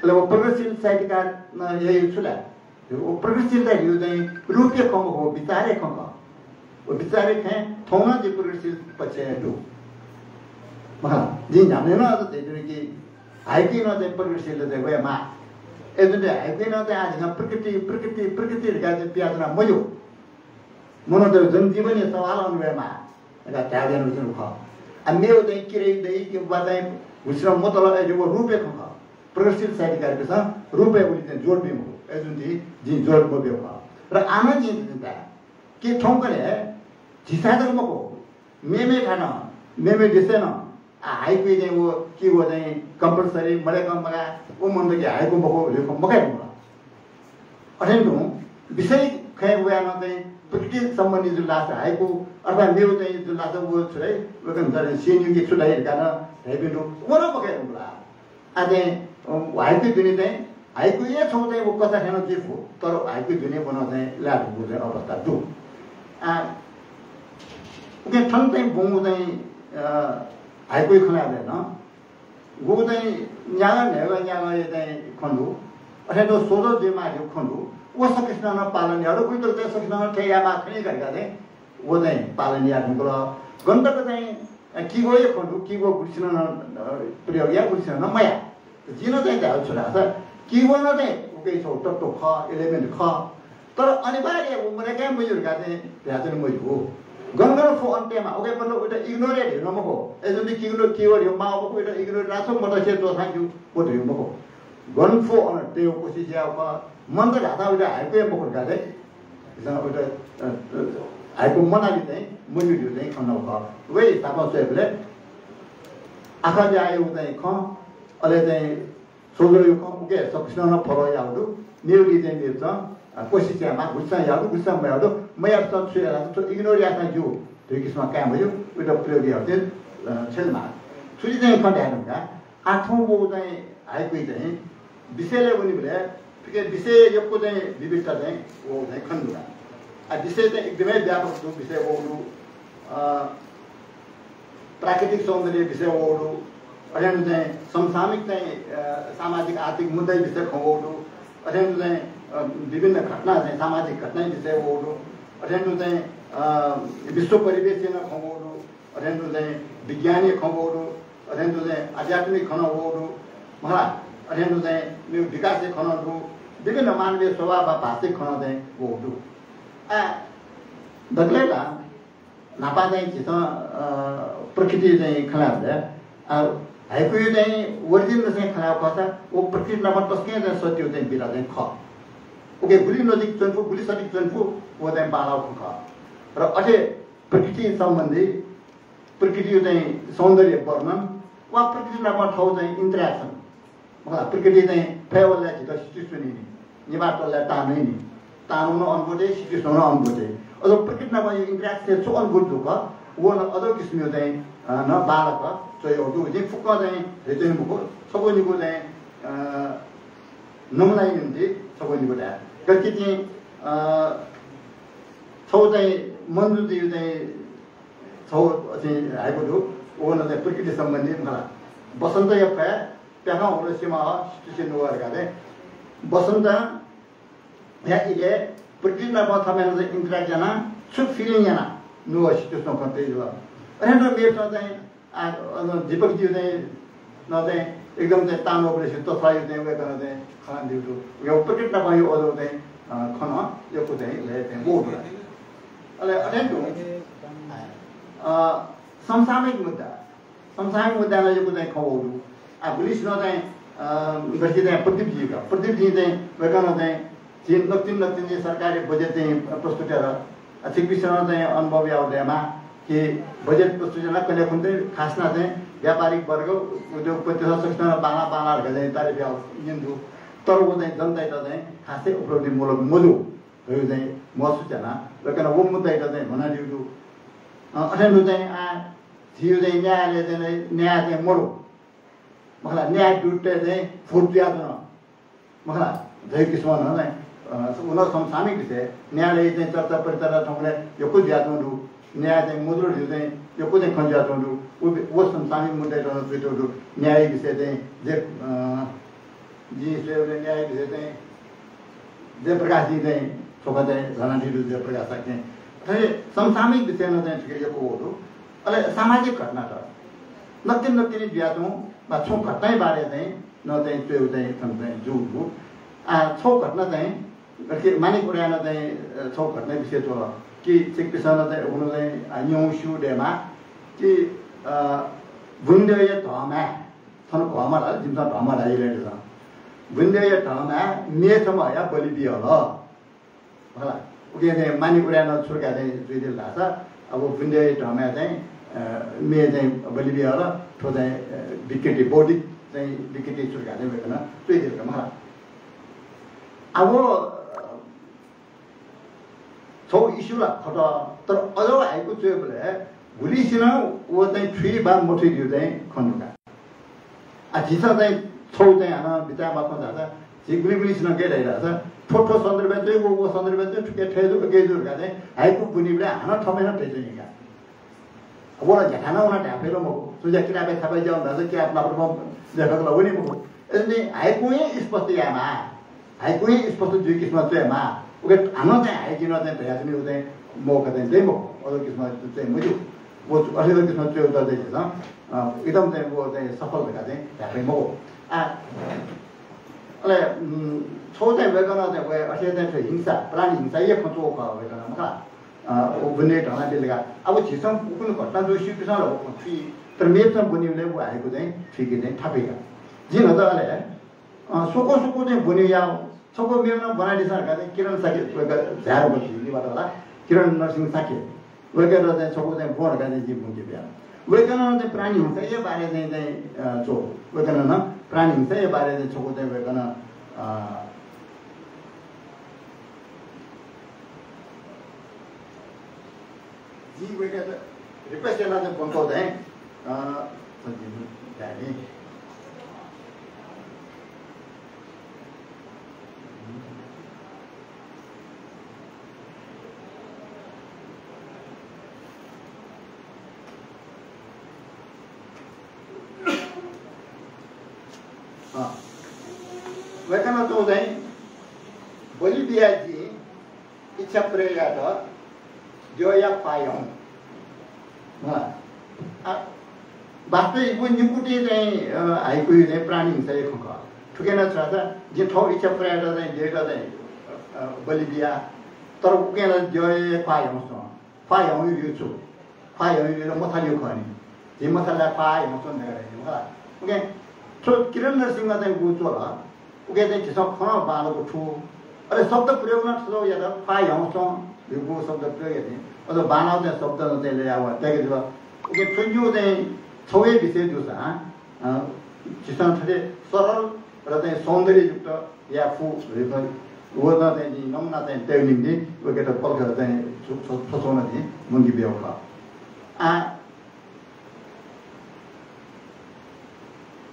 अले व प्रगतिशील साहित्यकार नं याइगु छु ला? व प्रगतिशीलता धइगु चाहिँ रूपया खँ मखु, विचारया खँ खः। व विचारया खँय् थौं नं जि प्रगतिशील पक्षय् दु। मखु ला, जिं न्ह्याबलें नं अझ धयादिल कि हाइकुइ नं चाहिँ प्रगतिशीलता चाहिँ वयेमाः। अय्‌जूगुलिं हाइकुइ नं चाहिँ आः झीसं प्रकृति, प्रकृति, प्रकृति धकाः चाहिँ पियाच्वना मज्यू। मनूतय्‌गु जनजीवनया सवालं वयेमाः धकाः धायेगु यानाच्वनागु खः। आ, मेगु चाहिँ किरै दइ कि वा चाहिँ गुलिसिनं मतल, अय्‌जूगुलिं व रूपया खँ खः। प्रगतिशील साहित्यकारपिन्सं रूपय् उलि चाहिँ जोड बी मखु। अय्‌जूगुलिं जिं जोड मब्यू खः। र आः नं जिं धाये कि थौंकन्हय् झीथाय् जक मखु, मेमेथाय् नं, मेमे देशय् नं आ, हाइकुइ चाहिँ व कि व चाहिँ compulsory मदय्‌कं मगाः, व मनूत कि हाइकु मखु धइगु खँ मकाये धुंकल। अथें तुं विषय खँय् वयाः नं चाहिँ प्रकृति सम्बन्धी जुल धाःसा हाइकु, अथवा मेगु चाहिँ जुल धाःसा व छु धाइ, वय्‌कलं चाहिँ सेन्यु कि छु धाइ धकाः नं धाइपिं दु, व नं मकाये धुंकल। आः चाहिँ, अ, हाइकुइ दुने चाहिँ, हाइकुइ हे छगू चाहिँ व कथाख्यलं जुइ फु, तर हाइकुइ दुने व नं चाहिँ लाये धुंकूगु चाहिँ अवस्था दु। आ, उकिं थन चाहिँ ब्वंगु चाहिँ, अ, हाइकुइ खँ ल्हायेबलय् नं गुगु चाहिँ न्यागः न्हय्‌गः न्यागःया चाहिँ खँ दु, अथें तुं सोझो जुइमाःगु खँ दु, व सकसिनं नं पालन याये दु, उइत चाहिँ सकसिनं नं थथे यायेमाः खनी धकाः चाहिँ व चाहिँ पालन याये धुंकल। गन तक चाहिँ, अ, कीबोर्डया खँ दु, कीबोर्ड गुलिसिनं नं, अ, प्रयोग याः, गुलिसिनं नं मयाः। जिं नं चाहिँ धायेगु छु धाःसा, कीबोर्ड नं चाहिँ उकिया छगू तत्त्व खः, element खः। तर अनिवार्य व मदय्‌काः मज्यू धकाः चाहिँ धायेगु मज्यू। गन गन फु अन तयेमाः, उकिया मतलब उइत ignore याये धइगु नं मखु। अय्‌जूगुलिं कीबोर्ड, कीबोर्ड धइगु माः मखु, उइत ignore यानाः छुं मतसे च्वःसां ज्यू, व धइगु मखु। गन फु अन तयेगु कोसिस यायेगु खः। मन्त धाःसा उइत हाइकु हे मखु धकाः चाहिँ झीसं उइत, अ, अ, हाइकु मनाबी चाहिँ मज्यू धइगु चाहिँ खँ नं खः। व हिसाबं स्वयेबलय् आखः ल्याःयागु चाहिँ खँ, अले चाहिँ सोझोया खँ उकी सकसिनं नं follow याःगु दु। मेगुलिइ चाहिँ मेपिन्सं, अ, कोसिस यायेमाः, गुलिसिनं याःगु दु, गुलिसिनं मयाःगु दु, मयाःपिन्सं छु याःसा छु, ignore याःसां ज्यू धइगु किसिमं काये मज्यू, उइत प्रयोग यायेगु चाहिँ, अ, छ्यलेमाः। थुलि चाहिँ खँ धाये धुंकाः आः थौं व चाहिँ हाइकुइ चाहिँ विषयलय् वनीबलय् थुकी विषय यक्व चाहिँ विविधता चाहिँ वःगु चाहिँ खने दु का। आ, विषय चाहिँ एकदमै व्यापक दु, विषय वःगु दु। अ, प्राकृतिक सौन्दर्य विषय वःगु दु, अथें तुं चाहिँ समसामयिक चाहिँ, अ, सामाजिक आर्थिक मुद्दाया विषय खँ वःगु दु, अथें तुं चाहिँ, अ, विभिन्न घटना चाहिँ सामाजिक घटनाया विषय वःगु दु, अथें तुं चाहिँ, अ, विश्व परिवेशया नं खँ वःगु दु, अथें तुं चाहिँ विज्ञानया खँ वःगु दु, अथें तुं चाहिँ आध्यात्मिक खँ नं वःगु दु, मखु ला। अथें तुं चाहिँ मेगु विकासया खँ नं दु, विभिन्न मानवीय स्वभाव वा भाषाया खँ नं चाहिँ वःगु दु। आ, दकलय् ला न्हापा चाहिँ झीसं, अ, प्रकृति चाहिँ खँ ल्हायेबलय्, अ, हाइकुया चाहिँ origin-य् चाहिँ खँ ल्हायेगु खःसा व प्रकृति नाप तसकं चाहिँ सत्य चाहिँ विधा चाहिँ खः। उके गुलि नजिक च्वने फु, गुलि सटिक च्वने फु, व चाहिँ बांलाःगु खँ खः। र अथे प्रकृति सम्बन्धी, प्रकृतिया चाहिँ सौन्दर्य वर्णन वा प्रकृति नाप थःगु चाहिँ interaction, मखु ला, प्रकृति चाहिँ फय् वलय् झीत शीतोष्ण वनी नि, निभाः त्वःलय् तां वनी नि, तां नं अनुभूति, शीतोष्ण नं अनुभूति। अझ प्रकृति नाप यो interaction छु अनुभूति जू का, व नं अझ किसिमया चाहिँ, अ, नं बांलाक च्वयागु दु। जिं फुक्क चाहिँ धयाच्वने मखु, छगू निगू चाहिँ, अ, नमुनाया निंतिं छगू निगू धाये। गथे कि चाहिँ, अ, छगू चाहिँ मञ्जुजुया चाहिँ छगू चाहिँ हाइकु दु, व नं चाहिँ प्रकृति सम्बन्धी, मखु ला। बसन्तया ख्वाः, प्याखं हुल सिमा, शीतोष्ण नुगः धकाः चाहिँ। बसन्तया इलय् प्रकृति नाप थःम्हं चाहिँ interact यानाः छु feeling यानाः नुगः शीतोष्ण खँ तयादिल। अथें तुं मेपिसं चाहिँ, आ, अन दीपकजुया चाहिँ नं चाहिँ एकदम चाहिँ तां वःबलय् सित थःगु चाहिँ वय्कलं चाहिँ खँ ल्हानादीगु दु। वय्कः प्रकृति नाप यो अजू चाहिँ, अ, खँ नं यक्व चाहिँ लय् चाहिँ वःगु दु। अले अथें तुं, अ, समसामयिक मुद्दा, समसामयिक मुद्दां नं यक्व चाहिँ खँ वःगु दु। आ, गुलिसिनं चाहिँ, अ, गथे कि चाहिँ प्रदीपजी का, प्रदीपजी चाहिँ वय्कलं चाहिँ झी नकतिनि नकतिनि सरकारी बजेट चाहिँ प्रस्तुत यात। आ, छिकपिसं चाहिँ अनुभव याःगु दयेमाः कि बजेट प्रस्तुत यानाः कन्हय् खुन्हु चाहिँ खास यानाः चाहिँ व्यापारिक वर्ग, उद्योगपतित सकसिनं बांला बांला धकाः चाहिँ तारिफ याःगु न्यने दु। तर व चाहिँ जनतायात चाहिँ खासै उपलब्धिमूलक मजू धइगु चाहिँ महसुस यानाः वय्कलं व मुद्दायात चाहिँ ल्ह्वनादीगु दु। अ, अथें तुं चाहिँ आ, झीगु चाहिँ न्यायालय चाहिँ न्याय चाहिँ मदु, मखु ला, न्याय दुतय् चाहिँ फुट जुयाच्वन, मखु ला, धइगु किसिमं नं चाहिँ, अ, व नं समसामयिक विषय। न्यायालय चाहिँ चर्चा परिचर्चा थौंकन्हय् यक्व जुयाच्वंगु दु। न्याय चाहिँ मदु धइगु चाहिँ यक्व चाहिँ खँ जुयाच्वंगु दु। व, व समसामयिक मुद्दायात नं च्वयातःगु दु। न्यायिक विषय चाहिँ जे, अ, जिं स्वयेबलय् न्यायिक विषय चाहिँ जयप्रकाशजी चाहिँ थ्व चाहिँ ल्ह्वनादीगु दु, जयप्रकाश शाक्यं। अथे समसामयिक विषय नं चाहिँ थुके यक्व वःगु दु। अले सामाजिक घटनात नकतिनि नकतिनि जुयाच्वंगु वा छुं घटनाया बारे चाहिँ नं चाहिँ च्वयेगु चाहिँ थन चाहिँ जूगु दु। आ, छगू घटना चाहिँ, गथे मानिक उराय्‌नं चाहिँ, अ, छगू घटना विषय च्वल कि छिकपिसं नं चाहिँ उखुन्हु चाहिँ, आ, न्यंगु स्यू दयेमाः कि, अ, बुन्देया धंमाय्, थन घंमा धाल, जिमिसं धंमा धाइ इलय् देशं। बुन्देया धंमाय् मे छम्ह हयाः बलि बियाहल। मखु ला, उकिं चाहिँ मानिक उराय्‌नं छु धकाः चाहिँ च्वयादिल धाःसा, अब बुन्देया धंमाय् चाहिँ, अ, मे चाहिँ बलि बियाहल, थ्व चाहिँ, अ, विकृति, बौद्धिक चाहिँ विकृति छु धकाः चाहिँ वय्‌कलं च्वयादिल का, मखु ला। अब, अ, छगू issue ला खः, तर अज्याःगु हाइकु च्वयेबलय् गुलिसिनं व चाहिँ थुइ वा मथुइ धइगु चाहिँ खँ दु का। आ, झीसं चाहिँ छगू चाहिँ हानं बिचाः यायेमाःगु धाःसा, झी गुलिं गुलिंसिनं गय् धाइ धाःसा, थ्व थ्व सन्दर्भय् च्वइ, व व सन्दर्भय् च्वइ, थुके थथे जू, अथे जू धकाः चाहिँ हाइकु ब्वनीबलय् हानं थःम्हं नं धयाच्वनी का। व ला झ्याथाय् नं वनाः धाये फइ ला मखु। सुनां किताबय् छपाय् जुयावन धाःसा किताब नाप नाप लेखक ला वनी मखु। अय्‌जूगुलिं हाइकुं हे स्पष्ट यायेमाः। हाइकुं हे स्पष्ट जुइगु किसिमं च्वयेमाः। उकिं हानं चाहिँ हाइकुं नं चाहिँ धयाच्वनेगु चाहिँ मौका चाहिँ दइ मखु। अज्याःगु किसिमं चाहिँ मज्यू। व अज्याःगु किसिमं च्वयेगु चाहिँ झीसं, अ, एकदम चाहिँ व चाहिँ सफल धकाः चाहिँ धाये फइ मखु। आ, अले, उम्, छगू चाहिँ वय्‌कलं चाहिँ व अथे चाहिँ थ्व हिंसा, प्राणी हिंसाया खँ च्वःगु खः वय्‌कलं, मखु ला। अ, व बुन्देया धंमाय् बिल का। अब झीसं उखुन्हु घटना जूगु स्यूपिसं ला व खँ थुइ, तर मेपिसं ब्वनीबलय् व हाइकु चाहिँ थुइके चाहिँ थाफइ का। जिं न्हापा अले, अ, स्वक्वः स्वक्वः चाहिँ ब्वनेगु याः, छक्वः मेम्हं ब्वनादिसँ धकाः चाहिँ किरण शाक्य, वय्‌कः झाय्‌धुंकल, निभाः धाल, किरण नरसिंह शाक्य। वय्‌कःयात चाहिँ छक्वः चाहिँ ब्वँ धकाः चाहिँ जिं ब्वंके बिया। वय्‌कलं चाहिँ प्राणी हिंसाया बारे चाहिँ, चाहिँ, अ, च्वः। वय्‌कलं प्राणी हिंसाया बारे चाहिँ छक्वः चाहिँ वय्‌कलं, अ, जिं वय्‌कःयात request यानाः चाहिँ ब्वंकागु दु, अ, सन्धिनु धाये नि। अँ। वय्‌कलं च्वःगु चाहिँ बलि बियाः जिं इच्छा पूरा यायेत द्यःया ख्वाः याउ। अँ। आ, वास्तवय् व निकुति चाहिँ, अ, हाइकुइ चाहिँ प्राणी हिंसाया खँ खः। थुके नं छु धाःसा जिं थःगु इच्छा पूरा यायेत चाहिँ द्यःयात चाहिँ, अ, बलि बिया। तर उके नं द्यःया ख्वाः ह्याउँसे च्वं। ख्वाः ह्याउँगु छु? ख्वाः ह्याउँगु मथालिगु खः नि। झी मथालय् ख्वाः ह्याउँसे च्वं धकाः धाइ नि, मखु ला? उके थ्व किरण नरसिंहं चाहिँ गु च्वल, उके चाहिँ झीसं खँ बांलाःगु थ्व। अले शब्द प्रयोग नं थ्व यात, ख्वाः ह्याउँसे च्वं धइगु शब्द प्रयोग यात नि। अझ बांलाःगु चाहिँ शब्द नं चाहिँ ल्ययाः व त्याके जुल। उके थ्व निगू चाहिँ छगू हे विषय जूसा, अ, झीसं थथे सरल र चाहिँ सौन्दर्ययुक्त याये फु धइगु व नं चाहिँ जिं नमुना चाहिँ तयेगु निंतिं वय्कःयात पलख चाहिँ छु-, छु-, छुं नं जिं मुंके ब्यूगु खः। आ,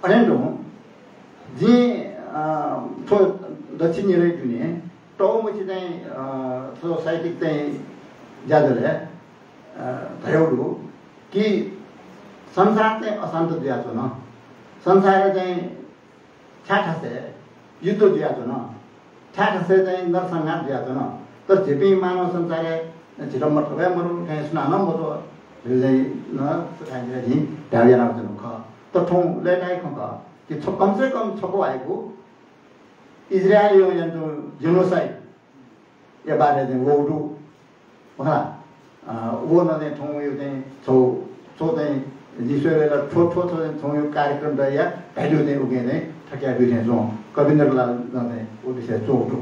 अथे तुं जिं, अ, थ्व दक्षिण न्ह्यलय् दुने तःमछि चाहिँ, अ, थ्व साहित्यिक चाहिँ ज्याझ्वलय्, अ, धयागु दु कि संसार चाहिँ अशान्त जुयाच्वन। संसारय् चाहिँ छाय् थासय् युद्ध जुयाच्वन, छाय् थासय् चाहिँ नरसंहार जुयाच्वन। तर झीपिं मानव संसारय् झीत मतलब हे मदु, थें सुनानं मच्वः। झी चाहिँ न सुखाय् झी धायेगु यानाच्वनागु खः। तर थौं लय्ताय् खँ खः कि छ, कम से कम छकू हाइकु इजरायलया यानातःगु genocide या बारे चाहिँ वःगु दु। मखु ला? अ, व नं चाहिँ थौंया चाहिँ छगू, छगू चाहिँ जिं स्वयेबलय् ला थ्व, थ्व, थ्व चाहिँ थौंया कार्यक्रम दया धाइदु चाहिँ उके चाहिँ थकाय् ब्यू थें च्वं। कविन्द्र लालं चाहिँ व विषय च्वःगु दु।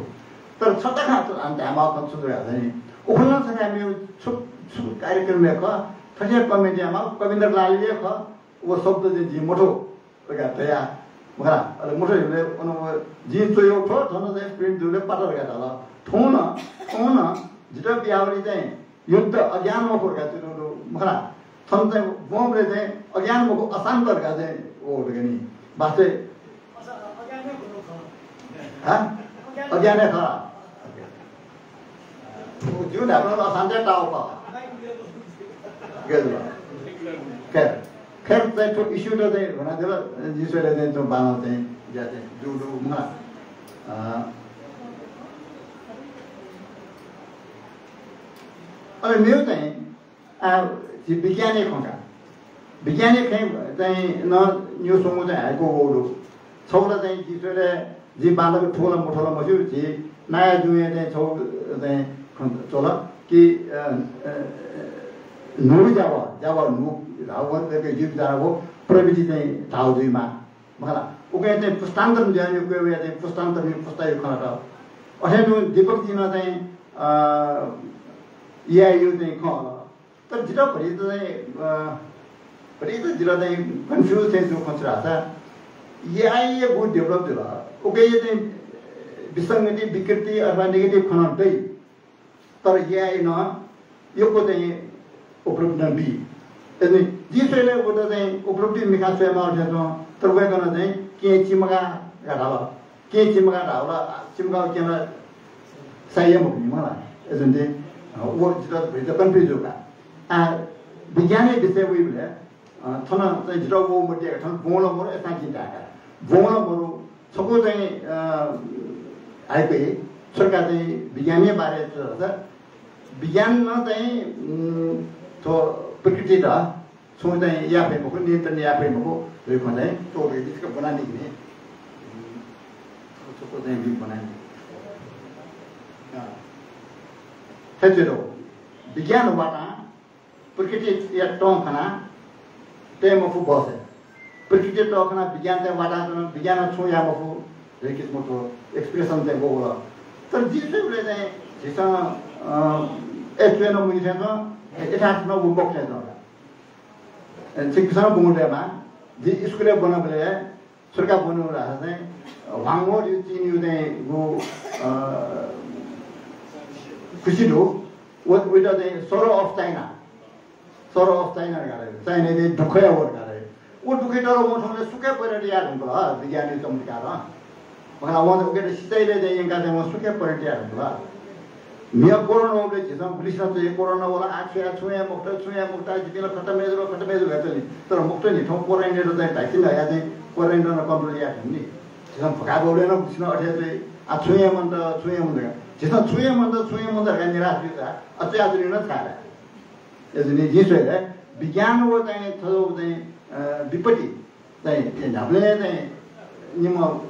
तर छता खँ धायेमाःगु खँ छु धाःसा नि, उखुन्हु नं छता मेगु छु, छु कार्यक्रम हे खः, थथे comment यायेमाःगु कविन्द्र लालया हे खः, व शब्द चाहिँ जिं मथू धकाः धया, मखु ला? अले मथू धइबलय् अन व जिं च्वयागु थ्व थन चाहिँ print जूबलय् पात धकाः धाल। थौं नं, थौं नं जितः बियावलि चाहिँ युद्ध अज्ञान मखु धकाः च्वयातःगु दु, मखु ला? थन चाहिँ ब्वंबलय् चाहिँ अज्ञान मखु, अशान्त धकाः चाहिँ वःगु दु नि। वास्तवय् हा? अज्ञान हे खः। ज्यू न्हाय्पं अशान्त ताःगु खः। गय् जुल? खैर, खैर चाहिँ थ्व issue त चाहिँ ल्ह्वनादिल, जिं स्वयेबलय् चाहिँ थ्व बांलाः चाहिँ ज्या चाहिँ जूगु दु मखु ला। अ, अले मेगु चाहिँ आ, झी विज्ञानया खँ का। विज्ञानया खँय् चाहिँ नं निगू स्वंगू चाहिँ हाइकु वःगु दु। छगू ला चाहिँ जिं स्वयेबलय् जिं बांलाक थ्व ला मथू ला मस्यू, झी नायः जुया चाहिँ छगू चाहिँ खँ च्वल कि, अ, अ, न्हू जावः, जावः न्हू धाःगु, वय्कःया जीवित धाःगु प्रविधि चाहिँ धाःगु जुइमाः। मखु ला? उके चाहिँ पुस्तान्तरण जुयाः नि, उके वया चाहिँ पुस्तान्तरण नि पुस्ताया खँ ला। अथे तुं दीपकजीं नं चाहिँ, अ, AI या चाहिँ खँ हल। तर जितः भतिचा चाहिँ, अ, भतिचा जितः चाहिँ confuse चाहिँ जूगु खँ छु धाःसा, AI या गु develop जुल, उके चाहिँ विसंगति, विकृति अथवा negative खँ नं दइ। तर AI नं यक्व चाहिँ उपलब्धि नं बी। यदि जिं स्वयेबलय् वयात चाहिँ उपलब्धि मिखाय् स्वयेमाःगु थें च्वं, तर वय्कलं चाहिँ केहेँ चिमगाः धकाः धाल। केहेँ चिमगाः धाःगु ला, चिमगाःया केहेँ ला साइ हे मखु नि, मखु ला? अय्जूगुलिं, अ, व जितः भतिचा confuse जू का। आ, विज्ञानया विषय वइबलय्, अ, थन चाहिँ जितः वःगु मतिइ का, थन ब्वं ला मदु, अय्सां जिं धाये का। ब्वं ला मदु, छकू चाहिँ, अ, हाइकु हे, छकू चाहिँ विज्ञानया बारे च्वः धाःसा, विज्ञानं चाहिँ, उम्, थ्व प्रकृतित छुं चाहिँ याये फइ मखु, नियन्त्रण याये फइ मखु धइगु खँ चाहिँ च्वः धकाः जिं छकू ब्वनानि कि नि। उम्, छकू चाहिँ जिं ब्वनानि। अ, थथे च्वय् दु। विज्ञान वातां प्रकृतिया तं खनाः तये मफु बस हे। प्रकृतिया तं खनाः विज्ञान तये वातां च्वन, विज्ञानं छुं याये मफु धइगु किसिमं थ्व expression चाहिँ वःगु वल। तर जिं स्वयेबलय् चाहिँ झीसं, अ, ए च्वय् नं मुइ थें च्वं, यथार्थ नं व मखु थें च्वं। ए, छिकपिन्सं नं ब्वंगु दयेमाः, जि स्कुलय् ब्वनाबलय् सुरु याःगु ब्वनागु धाःसा चाहिँ ह्वाङ हो, यो चीनया चाहिँ गु, अ, खुसि दु। व, वयात चाहिँ Sorrow of China, Sorrow of China धकाः धाइ। चाइनाया चाहिँ दुःखया व धकाः धाइ। व दुःखया तर वं थौंकन्हय् सुखय् परिणत याये धुंकल, विज्ञानया चमत्कारं। मखु ला, वं उकेत सिँचाइ लय् चाहिँ यंकाः चाहिँ वं सुखय् परिणत याये धुंकल। म्हिगः कोरोना वःबलय् झीसं गुलिसिनं च्वं, कोरोना वल, आः छु याये, छुं याये मखुत, छुं याये मखुत, जिपिं ला खतम हे जुल, खतम हे जुल धाइ नि। तर मखुत नि, थौं quarantine-यात चाहिँ vaccine हयाः चाहिँ quarantine-यात नं control याये धुन नि। झीसं भुखाय् ब्वःबलय् नं गुलिसिनं अथे हे च्वं, आः छुं याये मन्त, छुं याये मन्त धकाः। झीसं छुं याये मन्त, छुं याये मन्त धकाः निराश जुइ ला, अ, च्वयाच्वनी नं छाय् ला? अय्जूगुलिं जिं स्वयेबलय् विज्ञान व चाहिँ थ्व चाहिँ, अ, विपत्ति चाहिँ न्ह्याबलें चाहिँ निम्ह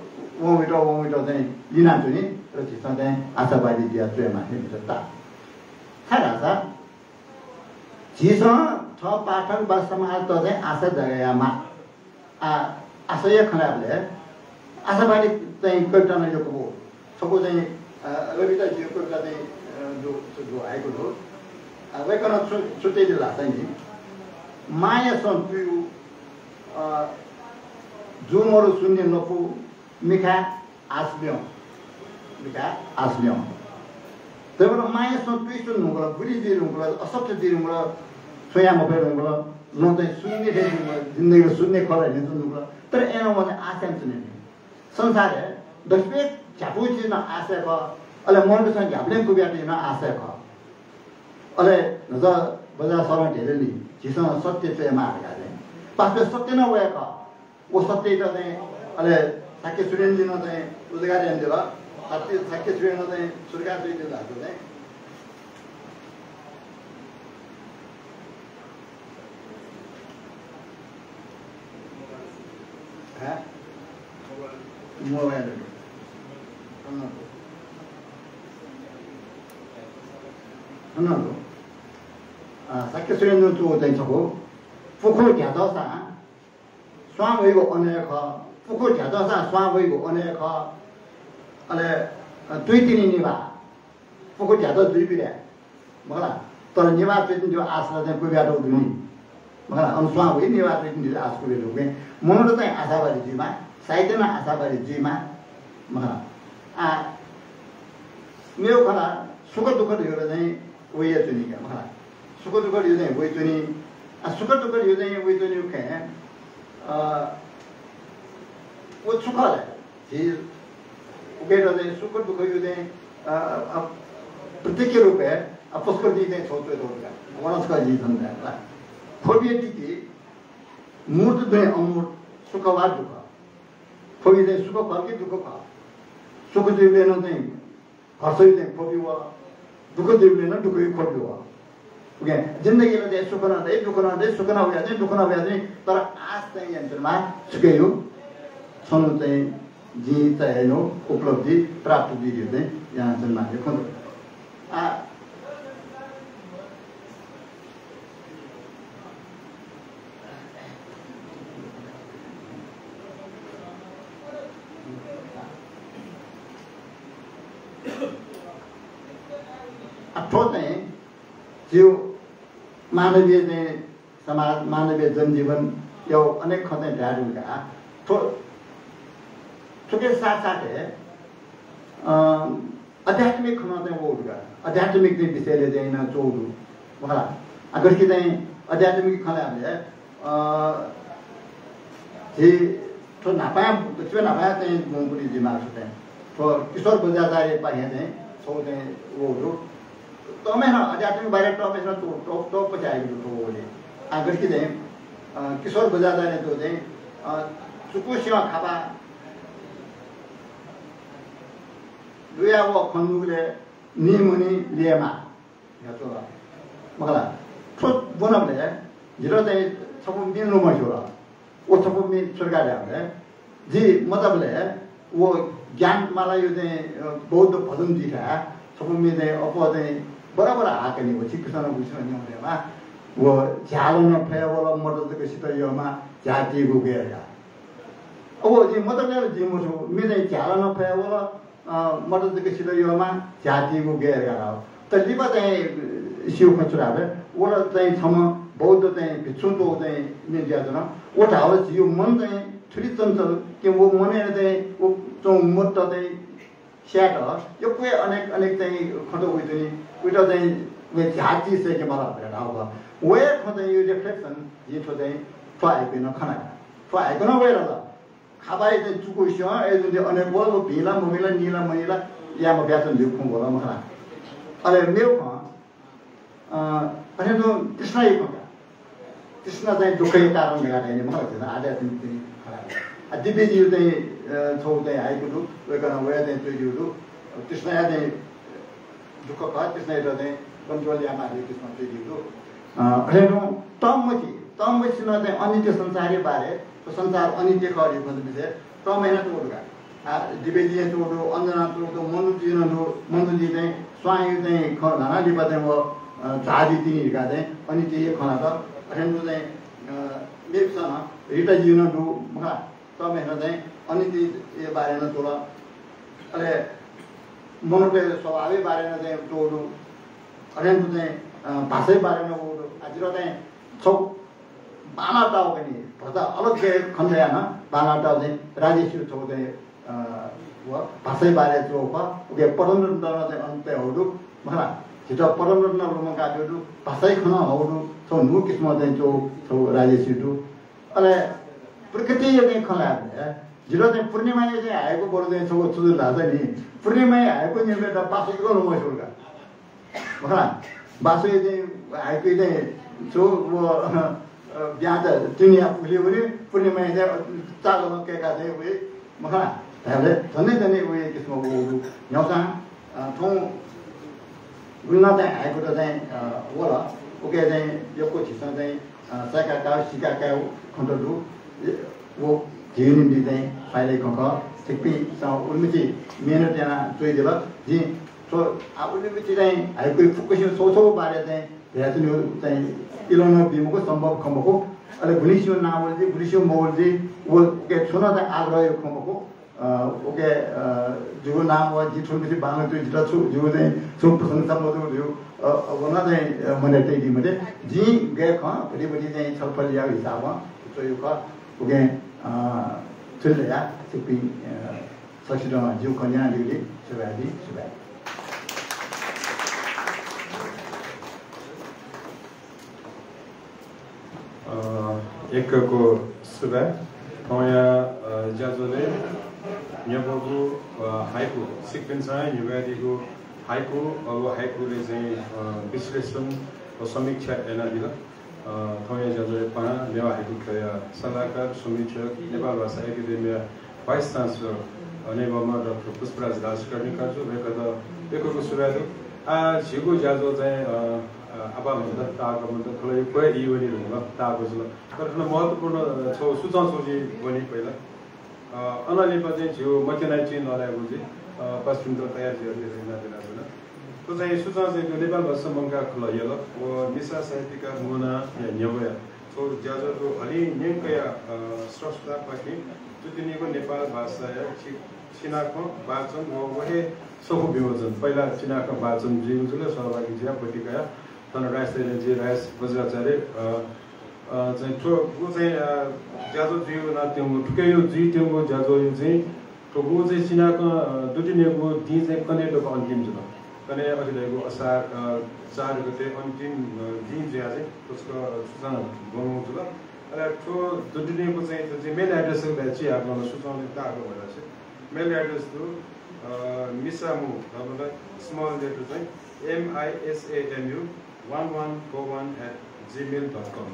वं वइत, वं वइत चाहिँ लिनाच्वनी, र झीसं चाहिँ आशावादी जुया च्वयेमाः हे मित्र ता। छाय् धाःसा झीसं थः पाठक वा समाजत चाहिँ आशा जगायेमाः। आ, आशा खँ ल्हायेबलय् आशावादी चाहिँ कविता नं यक्व दु। छकू चाहिँ, अ, रविताजीया कविता चाहिँ, अ, दु, दु, हाइकु दु। अ, वय्कलं छु, छु तयादिल धाःसा नि, मांयासं तुयु, अ, जू मरु शून्य लँपु, मिखाय् आश ल्यं। मिखाय् आश ल्यं। तय्‌बलय् मांयासं तुयु च्वने धुंकल, गुलि जुइ धुंकल, असत्य जुइ धुंकल, छुं याये मफये धुंकल, लँ चाहिँ शून्य थें जुइ धुंकल, जिन्दगी शून्य खः धइच्वने धुंकल। तर अय्‌नं वं आश यानाच्वनी नि। संसारय् दक्वसिबय् झ्याःगु चिज नं आशा खः, अले मनूतय्‌सं न्ह्याबलें क्वबियातःगु नं आशा खः। अले न्हाचः बज्राः सरं धयादिल नि, झीसं सत्य च्वयेमाः धकाः चाहिँ। पासापिं सत्य नं वया खः। व सत्ययात चाहिँ, अले शाक्य सुरेनजीं नं चाहिँ उजागर यानादिल। शाक्य, शाक्य सुरेनं चाहिँ सुरुका जुइदिल धाःसा चाहिँ। हँ? मोबाइल। हँ। हँ। अ, शाक्य सुरेनजुं चाहिँ छकू पुखू ध्यातःसां स्वां वइगु अनय् खः, पुखू ध्यातःसां स्वां वइगु अनय् खः। अले, अ, तुइतिनि निभाः, पुखू ध्यातः जुइपिं रे, मखु ला? तर निभाः तुइतिनि निभाः आश चाहिँ क्वबियातःगु दु नि, मखु ला? अन स्वां वइ निभाः तुइतिनि निभाः आश क्वबियातःगु। मनूत चाहिँ आशावादी जुइमाः, साहित्य नं आशावादी जुइमाः, मखु ला? आ, मेगु खँ ला, सुख दुःख धइगु ला चाहिँ वयाच्वनी का, मखु ला? सुख दुःख धइगु चाहिँ वयाच्वनी। आ, सुख दुःख धइगु चाहिँ वयाच्वनीगु खँय्, अ, व छु खः ले? झी उकियात चाहिँ सुख दुःखया चाहिँ, अ, अ, प्रतीकया रूपय्, अ, पुष्करजी चाहिँ छगू च्वयातःगु का। व नं छकः जिं थन धाये ला। ख्वबिया तिथि मूर्त दुने अमूर्त, सुख वा दुःख। ख्वबि चाहिँ सुख खः कि दुःख खः? सुख जुइबलय् नं चाहिँ हर्षया चाहिँ ख्वबि वः, दुःख जुइबलय् नं दुःखया ख्वबि वः। OK, जिन्दगीया चाहिँ सुख नं दइ, दुःख नं दइ, सुख नं वया चाहिँ, दुःख नं वया चाहिँ, तर आश चाहिँ यानाच्वनेमाः, सुखया छन्हु चाहिँ जिं चाहिँ यानागु उपलब्धि प्राप्त जुइगु चाहिँ यानाच्वनेमाः हे खँ दु। आ, आ, थ्व चाहिँ झीगु मानवीय चाहिँ समाज, मानवीय जनजीवनया अनेक खँ चाहिँ धाये धुंकाः थ्व, थुकिया साथसाथै, अ, आध्यात्मिक खँ नं चाहिँ वःगु दु का। आध्यात्मिक चाहिँ विषयलय् चाहिँ यानाच्वंगु दु, मखु ला? आ, गथे कि चाहिँ आध्यात्मिक खँ ल्हायेबलय्, अ, झी थ्व न्हापां, दक्वसिबय् न्हापां चाहिँ ब्वंगुलिं जिं माःगु चाहिँ थ्व किशोर बज्राचार्यपाखें चाहिँ छगू चाहिँ वःगु दु। तःम्हेसिनं आध्यात्मिक बारे तःम्हेसिनं तो-, तो-, तोपा च्वयागु दु थ्व वःगुलिं। आ, गथे कि चाहिँ, अ, किशोर बज्राचार्ययागु चाहिँ, अ, चुकू सिंह खापा लुया वः खँ न्हूगुलिं नीम्हनि लियेमाः। न्ह्याच्वल, मखु ला? थ्व ब्वनाबलय् जितः चाहिँ छपु मि लुमंस्यू ला। व छपु मि छु धकाः धायेबलय् जि मतःबलय् व ज्ञानमालाया चाहिँ, अ, बौद्ध भजन जुइथाय् छपु मि चाहिँ अप्वः चाहिँ बराबर हाकनी व छिकपिन्सं नं बुझिन न्यंगु दयेमा। व झ्यालं फय् वल, मत जक सित यःमा, झ्याः तीगु गय् धकाः। अब जिं मतःबलय् जिं मछ्वः, मि चाहिँ झ्यालं फय् वल, अ, मत जक सित यःमा, झ्याः तीगु गय् धकाः धाः। तर लिपा चाहिँ स्यू खँ छु धाःबलय्, व ला चाहिँ छम्ह बौद्ध चाहिँ भिक्षुं च्वंगु चाहिँ मि जुयाच्वन। व धाःबलय् झीगु मन चाहिँ थुलि चञ्चल कि व मनय् चाहिँ व च्वंगु मत चाहिँ स्यायेत यक्व हे अनेक अनेक चाहिँ खँत वइच्वनी। वइत चाहिँ व झ्याः ती सय्‌के माल धकाः धाःगु खः। व हे खँ चाहिँ यो reflection जिं थ्व चाहिँ थ्व हाइकुइ नं खना। थ्व हाइकु नं वये धुंकल। खापाय् चाहिँ चुकू सिंह, अय्‌जूगुलिं अनेक वल, व भिं ला, मभिं ला, नी ला, मनी ला, याये मफयाच्वन धइगु खँ वल, मखु ला? अले मेगु खँ, अ, अथे तुं तृष्णाया खँ का। तृष्णा चाहिँ दुःखया कारण धकाः धाइ नि, मखु ला? आध्यात्मिक चाहिँ खँ ला। आ, दिव्यजीया चाहिँ, अ, छगू चाहिँ हाइकु दु, वय्‌कलं वया चाहिँ च्वयादीगु दु। तृष्णाया चाहिँ दुःख खः, तृष्णायात चाहिँ control यायेमाः धइगु किसिमं च्वयादीगु दु। अ, अथे तुं तःम्हसिनं चाहिँ अनित्य संसारया बारे, थ्व संसार अनित्य खः धइगु खँ च्वंम्हसिनं तःम्हसिनं च्वंगु दु का। आ, दिव्यजीं च्वःगु दु, अञ्जना च्वःगु दु, मन्जुजीं नं दु, मन्जुजीं चाहिँ स्वांया चाहिँ खँ ल्हानाः लिपा चाहिँ व, अ, झाः जुइतिनि धकाः चाहिँ अनितिया खँ ल्हात। अथें तुं चाहिँ, अ, मेपिसं नं रिताजीं नं दु, मखु ला, तःम्हेसिनं चाहिँ अनितिया बारे नं च्वल। अले मनूतय् स्वभावया बारे नं चाहिँ च्वःगु दु। अथें तुं चाहिँ, अ, भाषाया बारे नं वःगु दु। आ, जितः चाहिँ छगू बांलाः ताःगु नि, भचा अलग खँ ल्हायाः नं बांलाः ताःगु चाहिँ राजेशया छगू चाहिँ, अ, व भाषाया बारे च्वःगु खः। उकिं पदमरत्न नं चाहिँ अन तयाहःगु दु, मखु ला। झीत पदमरत्न लुमंकातःगु दु, भाषाया खँ नं हःगु दु, छगू न्हू किसिमं चाहिँ च्वःगु छगू राजेशया दु। अले प्रकृतिया चाहिँ खँ ल्हायेबलय् जितः चाहिँ पूर्णिमाया चाहिँ हाइकु बरु चाहिँ छगू छु जुल धाःसा नि, पूर्णिमाया हाइकु न्यंकेत बासु इलंनिसें लुमंस्यू का। मखु ला, बासुया चाहिँ हाइकुइ चाहिँ छु व, अ, ब्याहा त तिनिया उलि उलि, पूर्णिमाया चाहिँ चाललं कय्का चाहिँ वइ, मखु ला। धायेबलय् झन्डै झन्डै वइ किसिमं वःगु न्ह्यःसां, अ, थौं गुलिं चाहिँ हाइकुत चाहिँ, अ, वल, उकिं चाहिँ यक्व झीसं चाहिँ, अ, सय्का कायेगु, सीका कायेगु खँत दु। व झीगु निंतिं चाहिँ फाइदाया खँ खः। छिकपिन्सं उलिमछि मेहनत यानाः च्वयादिल। जिं थ्व, आ, उलिमछि चाहिँ हाइकुया फुक्कसिया छगू छगू बारे चाहिँ धयाच्वनेगु चाहिँ इलं नं बी मखु, सम्भव खँ मखु। अले गुलिसिया नां वल जुइ, गुलिसिया मवल जुइ, व उकिं छुं नं चाहिँ आग्रहया खँ मखु। अ, उकिं, अ, जिगु नां व जि थुलिमछि बांलाः तुं जितः छु, जिगु चाहिँ छुं प्रशंसा मजूगु धइगु, अ, अ, व नं चाहिँ, अ, मनय् तयादी मते। जिं गय् खँ भतिभति चाहिँ छलफल याःगु हिसाबं च्वयागु खः। उकिं, अ, थुलि धयाः छिकपिं, अ, सकसितं जिगु खँ न्यनादीगुलिं सुभाय् दी, सुभाय्। अ, यक्व यक्व सुभाय्। थौंया, अ, ज्याझ्वलय् न्ह्यब्वःगु, अ, हाइकु, छिकपिन्सं हे न्ह्यब्वयादीगु हाइकु, अ, व हाइकुलय् चाहिँ, अ, विश्लेषण व समीक्षा यानादिल। अ, थौंया ज्याझ्वलय् पाहां नेवाः हाइकु ख्यःया सल्लाहकार, समीक्षक, नेपाल भाषा एकेडेमीया Vice Chancellor, अ, हनेबहःम्ह डाक्टर पुष्पराज राजकर्णिकार जु, वय्कःयात यक्व यक्व सुभाय् दु। आ, झीगु ज्याझ्वः चाहिँ, अ, अ, आपालं ताःहाकः मन्त, थ्व ला यक्व हे ई वने धुंकल, ताःहाकः जुल। तर थन महत्त्वपूर्ण, अ, छगू सूचं छगू जिं ब्वने पहिला। अ, अनंलिपा चाहिँ झीगु मतिनाया चिं लःल्हायेगु जुइ, अ, पासापिन्त तयार जुयाः यानाबिना जुल। थ्व चाहिँ सूचं चाहिँ थ्व नेपाल भाषा मंकाः खलः यल व मिसा साहित्यकार मोनाया न्ह्यब्वया थ्व ज्याझ्वः दु। हलिं न्यंकया, अ, स्रष्टापाखें दुतिनेगु नेपाल भाषाया चि-, चिनाखँ वाचन व व हे सफू विमोचन। पहिला चिनाखँ वाचन जुइगु जुल, सहभागी जुयाः ब्वति कयाः थन राइस तयेधुन जि राइस बज्राचार्य, अ, अ, चाहिँ थ्व गु चाहिँ, अ, ज्याझ्वः जुइगु यानातःगु, थुकिया जुइतःगु ज्याझ्वःया चाहिँ थ्व गु चाहिँ चिनाखँ, अ, दुतिनेगु दिं चाहिँ कन्हय् दक्व अन्तिम जुल। कन्हय् अथे धइगु असार, अ, चार गते अन्तिम, अ, दिं जुयाः चाहिँ तसकं सूचं ब्वंगु जुल। अले थ्व दुतिनेगु चाहिँ थ्व चाहिँ mail address ला छु याःगु ला सूचंलय् ताःहाकः मधासे। Mail address दु, अ, मिसामु, मतलब small letter चाहिँ M I S A M U one one four one at gmail dot com।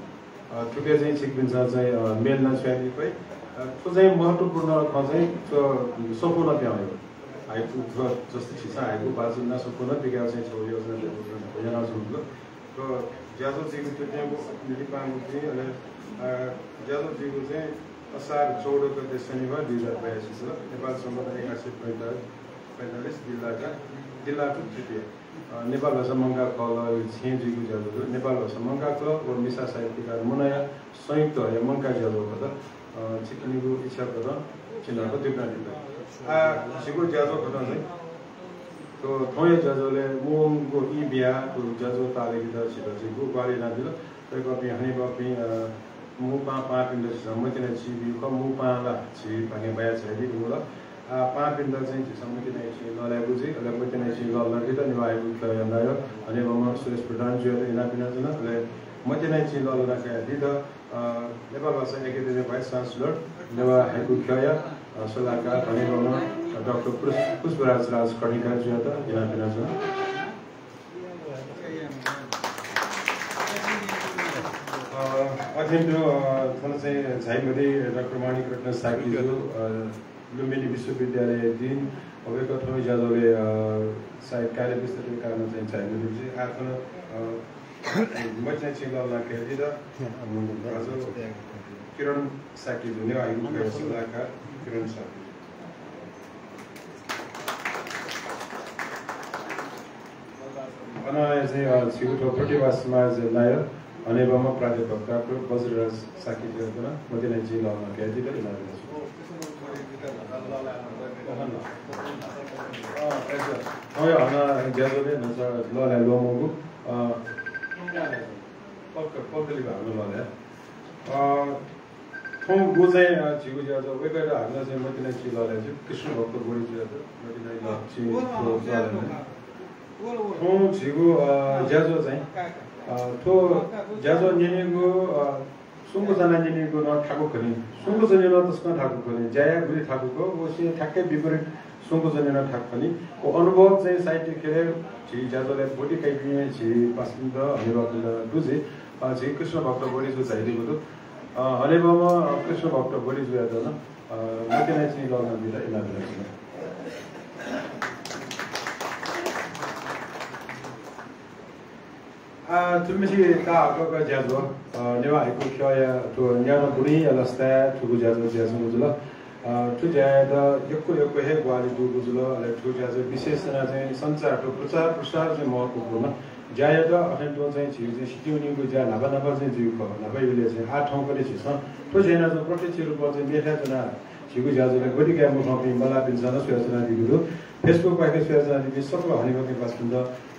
अ, थुके चाहिँ छिकपिन्सं चाहिँ, अ, mail नं स्वयादी फइ। अ, थ्व चाहिँ महत्त्वपूर्ण खँ चाहिँ थ्व सफू नं पिहां वइ। हाइकु थ्व जस्तै छिसं हाइकु वाचन यानाः सफू नं पिकायेगु चाहिँ छगू योजना यानाच्वंगु दु। थ्व ज्याझ्वः जुइगु तुतिनेगु लिपांगु दिं, अले, अ, ज्याझ्वः जुइगु चाहिँ असार चौध गते शनिबार दुई हजार बयासी जुल। नेपाल सम्बत एघार सय पैंतालिस, पैंतालिस दिल्लाका, दिल्लातुत तृतीया। अ, नेपाल भाषा मंकाः खलःया छेँय् जुइगु ज्याझ्वः दु। नेपाल भाषा मंकाः खलः व मिसा साहित्यकार मोनाया संयुक्त हया मंकाः ज्याझ्वः खः। अ, छिकपिनिगु इच्छा कथं चिनाखँ दुबिनादी फइ। आ, झीगु ज्याझ्वः कथं चाहिँ थ्व थौंया ज्याझ्वलय् मुंगु ई बियाः थ्व ज्याझ्वः ताःलाकेत झीत झीगु ग्वाहालि यानादिल। वय्कःपिं हनेबहःपिं, अ, मू पाहां पाहांपिन्त झीसं मतिनाया चिं ब्यूगु खः। मू पाहां ला झी भागे बाया झायादी धुंकल। आ, पाहांपिन्त चाहिँ झीसं मतिनाया चिं लःल्हायेगु जुइ। अले मतिनाया चिं लःल्हानादीत नेवाः हाइकु ख्यःया नायः हनेबहःम्ह सुरेश प्रधान जुयात इनाप यानाच्वना। अले मतिनाया चिं लःल्हाना कयादीत, अ, नेपाल भाषा एकेडेमी Vice Chancellor, नेवाः हाइकु ख्यःया, अ, सल्लाहकार हनेबहःम्ह, अ, डाक्टर पुष्प-, पुष्पराज राजकर्णिकार जुयात इनाप यानाच्वना। अ, अथें तुं, अ, थन चाहिँ झाइमदी डाक्टर माणिक रत्न शाक्य जु, अ, लुम्बिनी विश्वविद्यालयया dean, वय्कः थौंया ज्याझ्वलय्, अ, सायद कार्यव्यस्तताया कारणं चाहिँ झाइमदी जुइ। आः थन, अ, मतिनाया चिं लःल्हाना कयादीत, अ, भाजु किरण शाक्य जु, नेवाः हाइकु ख्यःया सल्लाहकार किरण शाक्य जु। चाहिँ, अ, झीगु थ्व प्रतिभा समाज नायः हनेबहःम्ह प्राध्यापक डाक्टर बज्रराज शाक्यजुयात नं मतिनाया चिं लःल्हाः बियादीत इनाप यानाच्वना। अँ, थौंया हानं ज्याझ्वलय् न्हाचः लःल्हाये ल्वःमंगु, अ, पक्क, पक्क लिपा हानं लःल्हाये। अ, थौंगु चाहिँ, अ, झीगु ज्याझ्वः वय्कःयात हानं चाहिँ मतिनाया चिं लःल्हाये ज्यू, कृष्णभक्त बढीजुयात मतिनाया चिं लःल्हाये। थौं झीगु, अ, ज्याझ्वः चाहिँ, अ, थ्व ज्याझ्वः न्यनेगु, अ, सुम्क च्वनाः न्यनेगु नं थाकु खनी, सुम्क च्वनेगु नं तसकं थाकु खनी, ज्या यायेगु गुलि थाकु खः, व सिं ठ्याक्कै विपरीत सुम्क च्वनेगु नं थाकु खनी। व अनुभव चाहिँ साहित्य ख्यलय् झी ज्याझ्वलय् ब्वति कयादीपिं झी पासापिन्त, हनेबहःपिन्त दु जुइ। अ, झी कृष्णभक्त बढीजु झायादीगु दु। अ, हनेबहःम्ह, अ, कृष्णभक्त बढीजुयात नं, अ, मतिनाया चिं लःल्हाः बियादीत इनाप यानाच्वना। अ, थुलिमछि ताःहाकःगु ज्याझ्वः, अ, नेवाः हाइकु ख्यःया थ्व न्यान्हु बुँहिया लसताय् थुगु ज्याझ्वः जुयाच्वंगु जुल। अ, थ्व ज्यायात यक्व यक्व हे ग्वाहालि दुगु जुल। अले थ्व ज्याझ्वः विशेष यानाः चाहिँ सञ्चार, थ्व प्रचार प्रसार चाहिँ महत्त्वपूर्ण। ज्यायात अथें तुं चाहिँ झीगु चाहिँ सितिं वनीगु ज्या न्हापा न्हापा चाहिँ जुइगु खः। न्हापा इलय् चाहिँ आः थौंकन्हय् झीसं थ्व ज्या यानाः चाहिँ प्रत्यक्ष रूपं चाहिँ मेथाय् च्वनाः झीगु ज्याझ्वलय् ब्वति काये मखंपिं मलाःपिन्सं नं स्वयाच्वनादीगु दु। Facebook पाखें स्वयाच्वनादीपिं सकल हनेबहःपिं पासापिन्त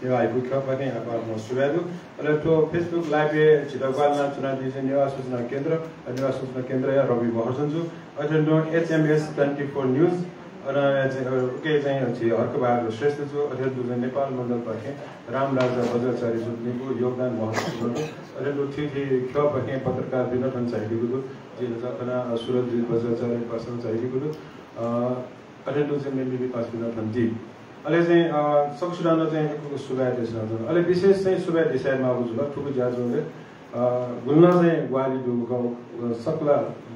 नेवाः हाइकु ख्यः पाखें आपालं सुभाय् दु। अले थ्व Facebook live-य् झीत ग्वाहालि यानाच्वनादीपिं नेवाः सूचना केन्द्र, नेवाः सूचना केन्द्रया रवि महर्जन जु, अथें तुं H M S twenty four News, अन चाहिँ, अ, उकी चाहिँ झी हर्कबहादुर श्रेष्ठ जु, अथें तुं चाहिँ नेपाल मण्डल पाखें रामराजा बज्राचार्य जुयापिनिगु योगदान महत्त्वपूर्ण दु। अथें तुं थीथी ख्यः पाखें पत्रकार विनोद थन झायादीगु दु। जिं न्हाचः खना, अ, सुरज बज्राचार्य पासां झायादीगु दु। अ, अथें तुं चाहिँ मेमेपिं पासापिं नं थन दी। अले चाहिँ, अ, सकसितं नं चाहिँ यक्व यक्व सुभाय् देछानाच्वना। अले विशेष चाहिँ सुभाय् देछायेमाःगु जुल थुगु ज्याझ्वलय्, अ, गुलि नं चाहिँ ग्वाहालि दुगु खः, अ, सकल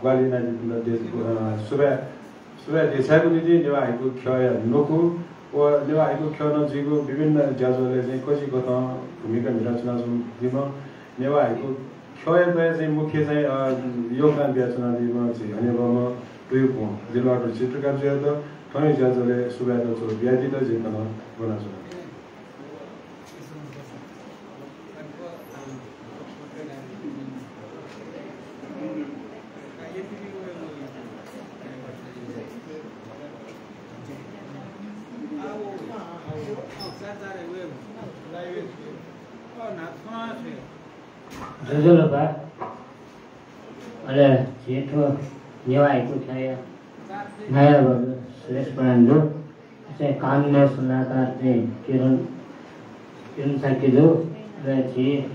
ग्वाहालि यानादीपिन्त दे-, अ, सुभाय्, सुभाय् देछायेगु निंतिं नेवाः हाइकु ख्यःया न्वकू व नेवाः हाइकु ख्यलं जुइगु विभिन्न ज्याझ्वलय् चाहिँ कजिकथं भूमिका म्हिताच्वनाच्वंपिं नेवाः हाइकु ख्यःयात चाहिँ मुख्य चाहिँ, अ, योगदान बियाच्वनादीम्ह झी हनेबहःम्ह तुयुपुं जिल्लाधर चित्रकार जुयात थौंया ज्याझ्वलय् सुभाय् दु बियादीत जिं थन ब्वनाच्वना। ज्वजलपा। अले झी थ्व नेवाः हाइकु ख्यःया नायः भाजु सुरेश प्रधान जु, चाहिँ कानुनया सल्लाहकार चाहिँ किरण, किरण शाक्य जु, अले झी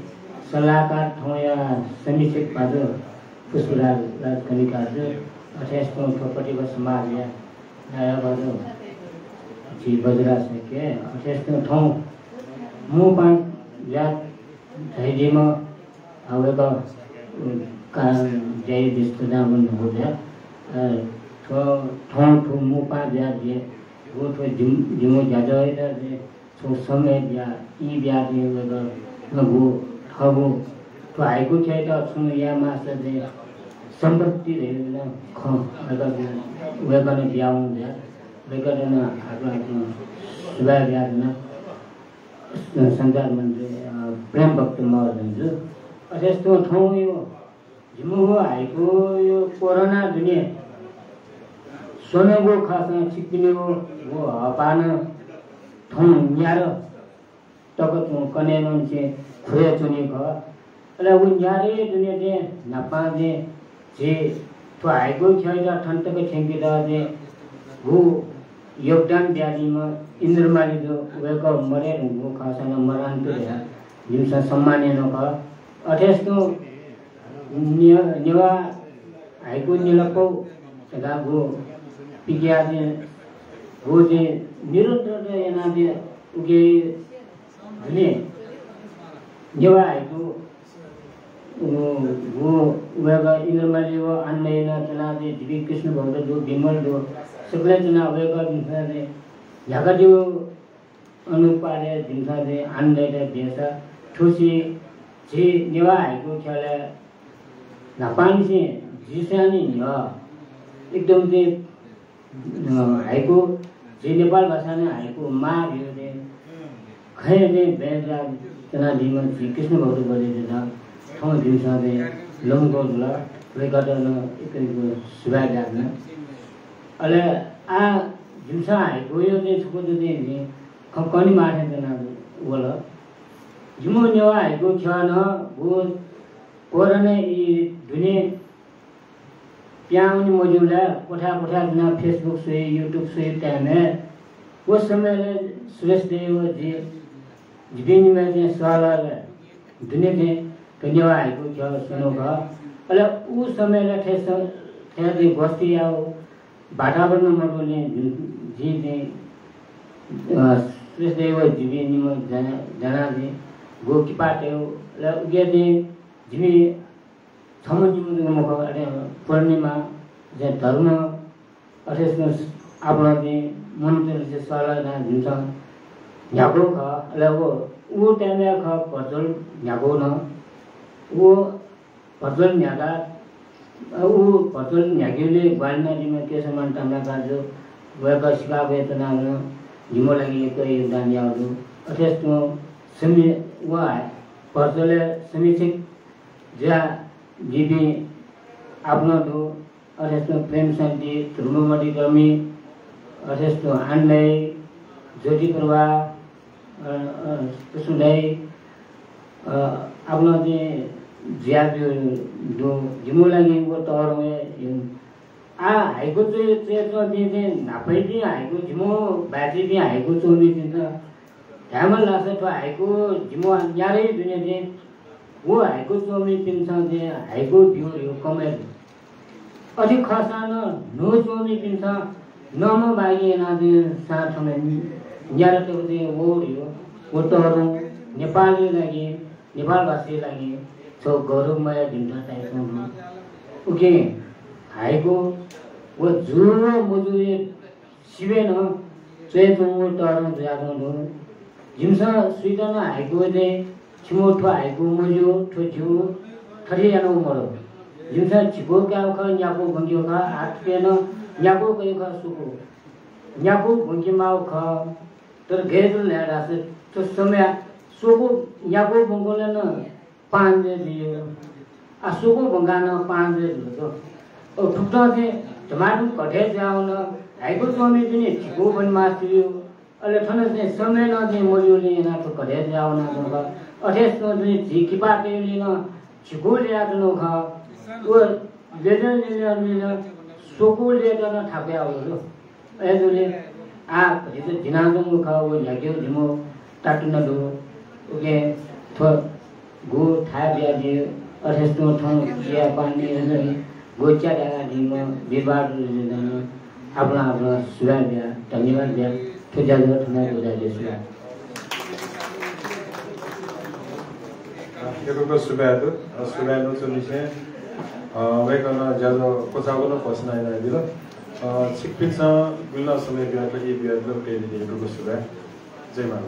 सल्लाहकार थौंया समीक्षक भाजु पुष्पराज राजकर्णिकार जु, अथेसां तुं थ्व प्रतिभा समाजया नायः भाजु झी बज्रराज शाक्य, अथेसां तुं थौं मू पाहां ज्या झायादीम्ह, अ, वय्कः, उम्, कारण ज्याय् व्यस्त जुयाः वनेधुंकूगु जुयाः, अ, थ्व, थौं थ्व मू पाहां जुयाः जि, व थ्व जिम-, जिमिगु ज्याझ्वःयात जि छुं समय बियाः, ई बियाः जि वय्कःयागु थःगु थ्व हाइकु ख्यःयात छुं याये माःसा जि सम्पत्ति धइगु नं खँ वय्कः, वय्कलं बियावंगु जुयाः वय्कःयात नं हाकनं सुभाय् बियाच्वना। सञ्चार मन्त्री, अ, प्रेमभक्त महर्जन जु। अथेसां तुं थौंया जिमिगु हाइकुया कोरोना दुने स्वनागु खःसां छिकपिनिगु व हःपाः नं थौं न्यादँ तक तुं कन्हय् नं चाहिँ खुरय् च्वनी खः। अले व न्यादँया दुने चाहिँ न्हापां चाहिँ झी थ्व हाइकु ख्यःयात थन तक थ्यंकेत चाहिँ गु योगदान बियादीम्ह इन्द्रमाली जु, वय्कः मदये धुंकूगु खःसां नं मदुनि धयाः जिमिसं सम्मान यानागु खः। अथेसां तुं ने-, नेवाः हाइकु न्यलापौ धकाः गु पिकयाः चाहिँ गु चाहिँ निरन्तरता यानाः चाहिँ उकी दुने नेवाः हाइकु, उ, गु वय्कः इन्द्रमाली व आनन्दय् नं च्वनाः चाहिँ जिपिं कृष्णभक्त दु, विमल दु, सकलें च्वनाः वय्कःपिन्सं चाहिँ न्ह्याकादीगु अनुपातय् जिमिसं चाहिँ आनन्दय् देसा थुसी झी नेवाः हाइकु ख्यलय् न्हापांनिसें झीसं नि न्ह्यः एकदम चाहिँ, अ, हाइकु, झी नेपाल भाषां नं हाइकु माः धइगु चाहिँ खँय् चाहिँ बँय् जुयाः च्वनादीम्ह झी कृष्ण भक्त बलि जुल। थौं जिमिसं चाहिँ लुमंकाः जुल। वय्कःयात नं यक्व यक्व सुभाय् बियाच्वना। अले आः जिमिसं हाइकुया चाहिँ छकू चाहिँ जिं खँ कने माः थें च्वना वल। जिमिगु नेवाः हाइकु ख्यः नं व कोरोनाया ई दुने पिहां वने मज्यूबलय् क्वथाय् क्वथाय् च्वनाः Facebook स्वइ, YouTube स्वइ time-य् व समयलय् सुरेश दाइ व जि, जिपिं निम्हय्सित चाहिँ सहलह दुने चाहिँ थ्व नेवाः हाइकु ख्यः स्वनागु खः। अले उ समयलय् थथे स-, थथे चाहिँ गोष्ठी यायेगु वातावरण मदुबलय् जि चाहिँ, अ, सुरेश दाइ व जिपिं निम्ह जाना, जानाः चाहिँ गु किपा तयेगु, अले उकी चाहिँ जिमि छम्ह निम्ह जक मखु, अले पूर्णिमा, चाहिँ धर्म, अथेसां आपालं चाहिँ मनूतय्‌त चाहिँ सहलह यानाः जिमिसं न्ह्याकागु खः। अले व, व time-य् खः virtual न्ह्याकागु नं। व virtual न्ह्याकाः, अ, व virtual न्ह्याकेगुली ग्वाहालि यानादीम्ह केशवमान ताम्राकारजु, वय्‌कः Chicago-य् च्वनाः नं जिमिगु लागि यक्व योगदान याःगु दु। अथेसां समी-, व virtual-य् समीक्षक जुयादीपिं आपालं दु, अथेसां प्रेम शान्ति, ध्रुव मधिकर्मी, अथेसां आनन्द दाइ, ज्योति प्रभा, अ, अ, कुसुम दाइ, अ, आपालं चाहिँ जुयाब्यूगु दु। जिमिगु लागि व तःधंगु हे। आः हाइकु च्वय्, च्वय् च्वंपिं चाहिँ न्हापायापिं हाइकु, जिमिगु batch-यापिं हाइकु च्वमिपिन्त धायेमाल धाःसा थ्व हाइकु जिमिगु न्यादँया दुने चाहिँ व हाइकु च्वमिपिन्सं चाहिँ हाइकु ब्यूगु कम हे दु। अथे खःसां नं न्हू च्वमिपिन्सं नःम्ह बागि यानाः चाहिँ सां थन न्यादँतय् चाहिँ वःगु धइगु व तःधंगु नेपालया लागि, नेपालभाषाया लागि छगू गौरवमय जिमित ताइच्वंगु दु। उकिं हाइकु व जू व मजूया सिबय् नं च्वय् च्वंगु तःधं जुयाच्वंगु दु। जिमिसं सुइत नं हाइकु चाहिँ छिमिगु थ्व हाइकु मज्यू, थ्व ज्यू, थथे यानागु मदु। जिमिसं झिकू कायेगु खः, न्याकू ब्वंकेगु खः, आः थुकिं नं न्याकू कयेगु खः स्वकू। न्याकू ब्वंके माःगु खः, तर गय् जुल धाःसा थ्व समय स्वकू न्याकू ब्वंकेगुलिं नं पाँच बजे जुइ। आः स्वकू ब्वंकाः नं पाँच बजे जुल। अ, थुकथं चाहिँ धमाधम घटे जुयावन। हाइकु च्वमिपिनि झिकू ब्वने मास्ति जुइ। अले थन चाहिँ समय नं चाहिँ मल्यूगुलिं यानाः थ्व घटे जुयावनाच्वंगु खः। अथेसां चाहिँ झी किपा तयेगुलिं नं झिकू ल्ययाच्वनागु खः। व ल्यय् ल्यय् ल्यय् ल्यय् स्वकू ल्यय्त नं थाकुयावल। अय्‌जूगुलिं आः भतिचा दिनाच्वंगु खः, व न्ह्याकेगु जिमिगु तातुना दु। उकिं थ्व गु थाय् बियादीगु, अथेसां थौं चिया पानी गु च्या धायेकादीम्ह वीरबहादुर जुयात नं आपालं आपालं सुभाय् बियाः, धन्यवाद बियाः थ्व ज्याझ्वः थन हे क्वचायेके, सुभाय्। यक्व यक्व सुभाय् दु। अ, सुभाय् न्वचुनिसें, अ, वय्‌कलं ज्याझ्वः क्वचाःगु नं घोषणा यानादिल। अ, छिकपिन्सं गुलि नं समय बियादिल, ई बियादिल, उकिया निंतिं यक्व यक्व सुभाय्। जय मां।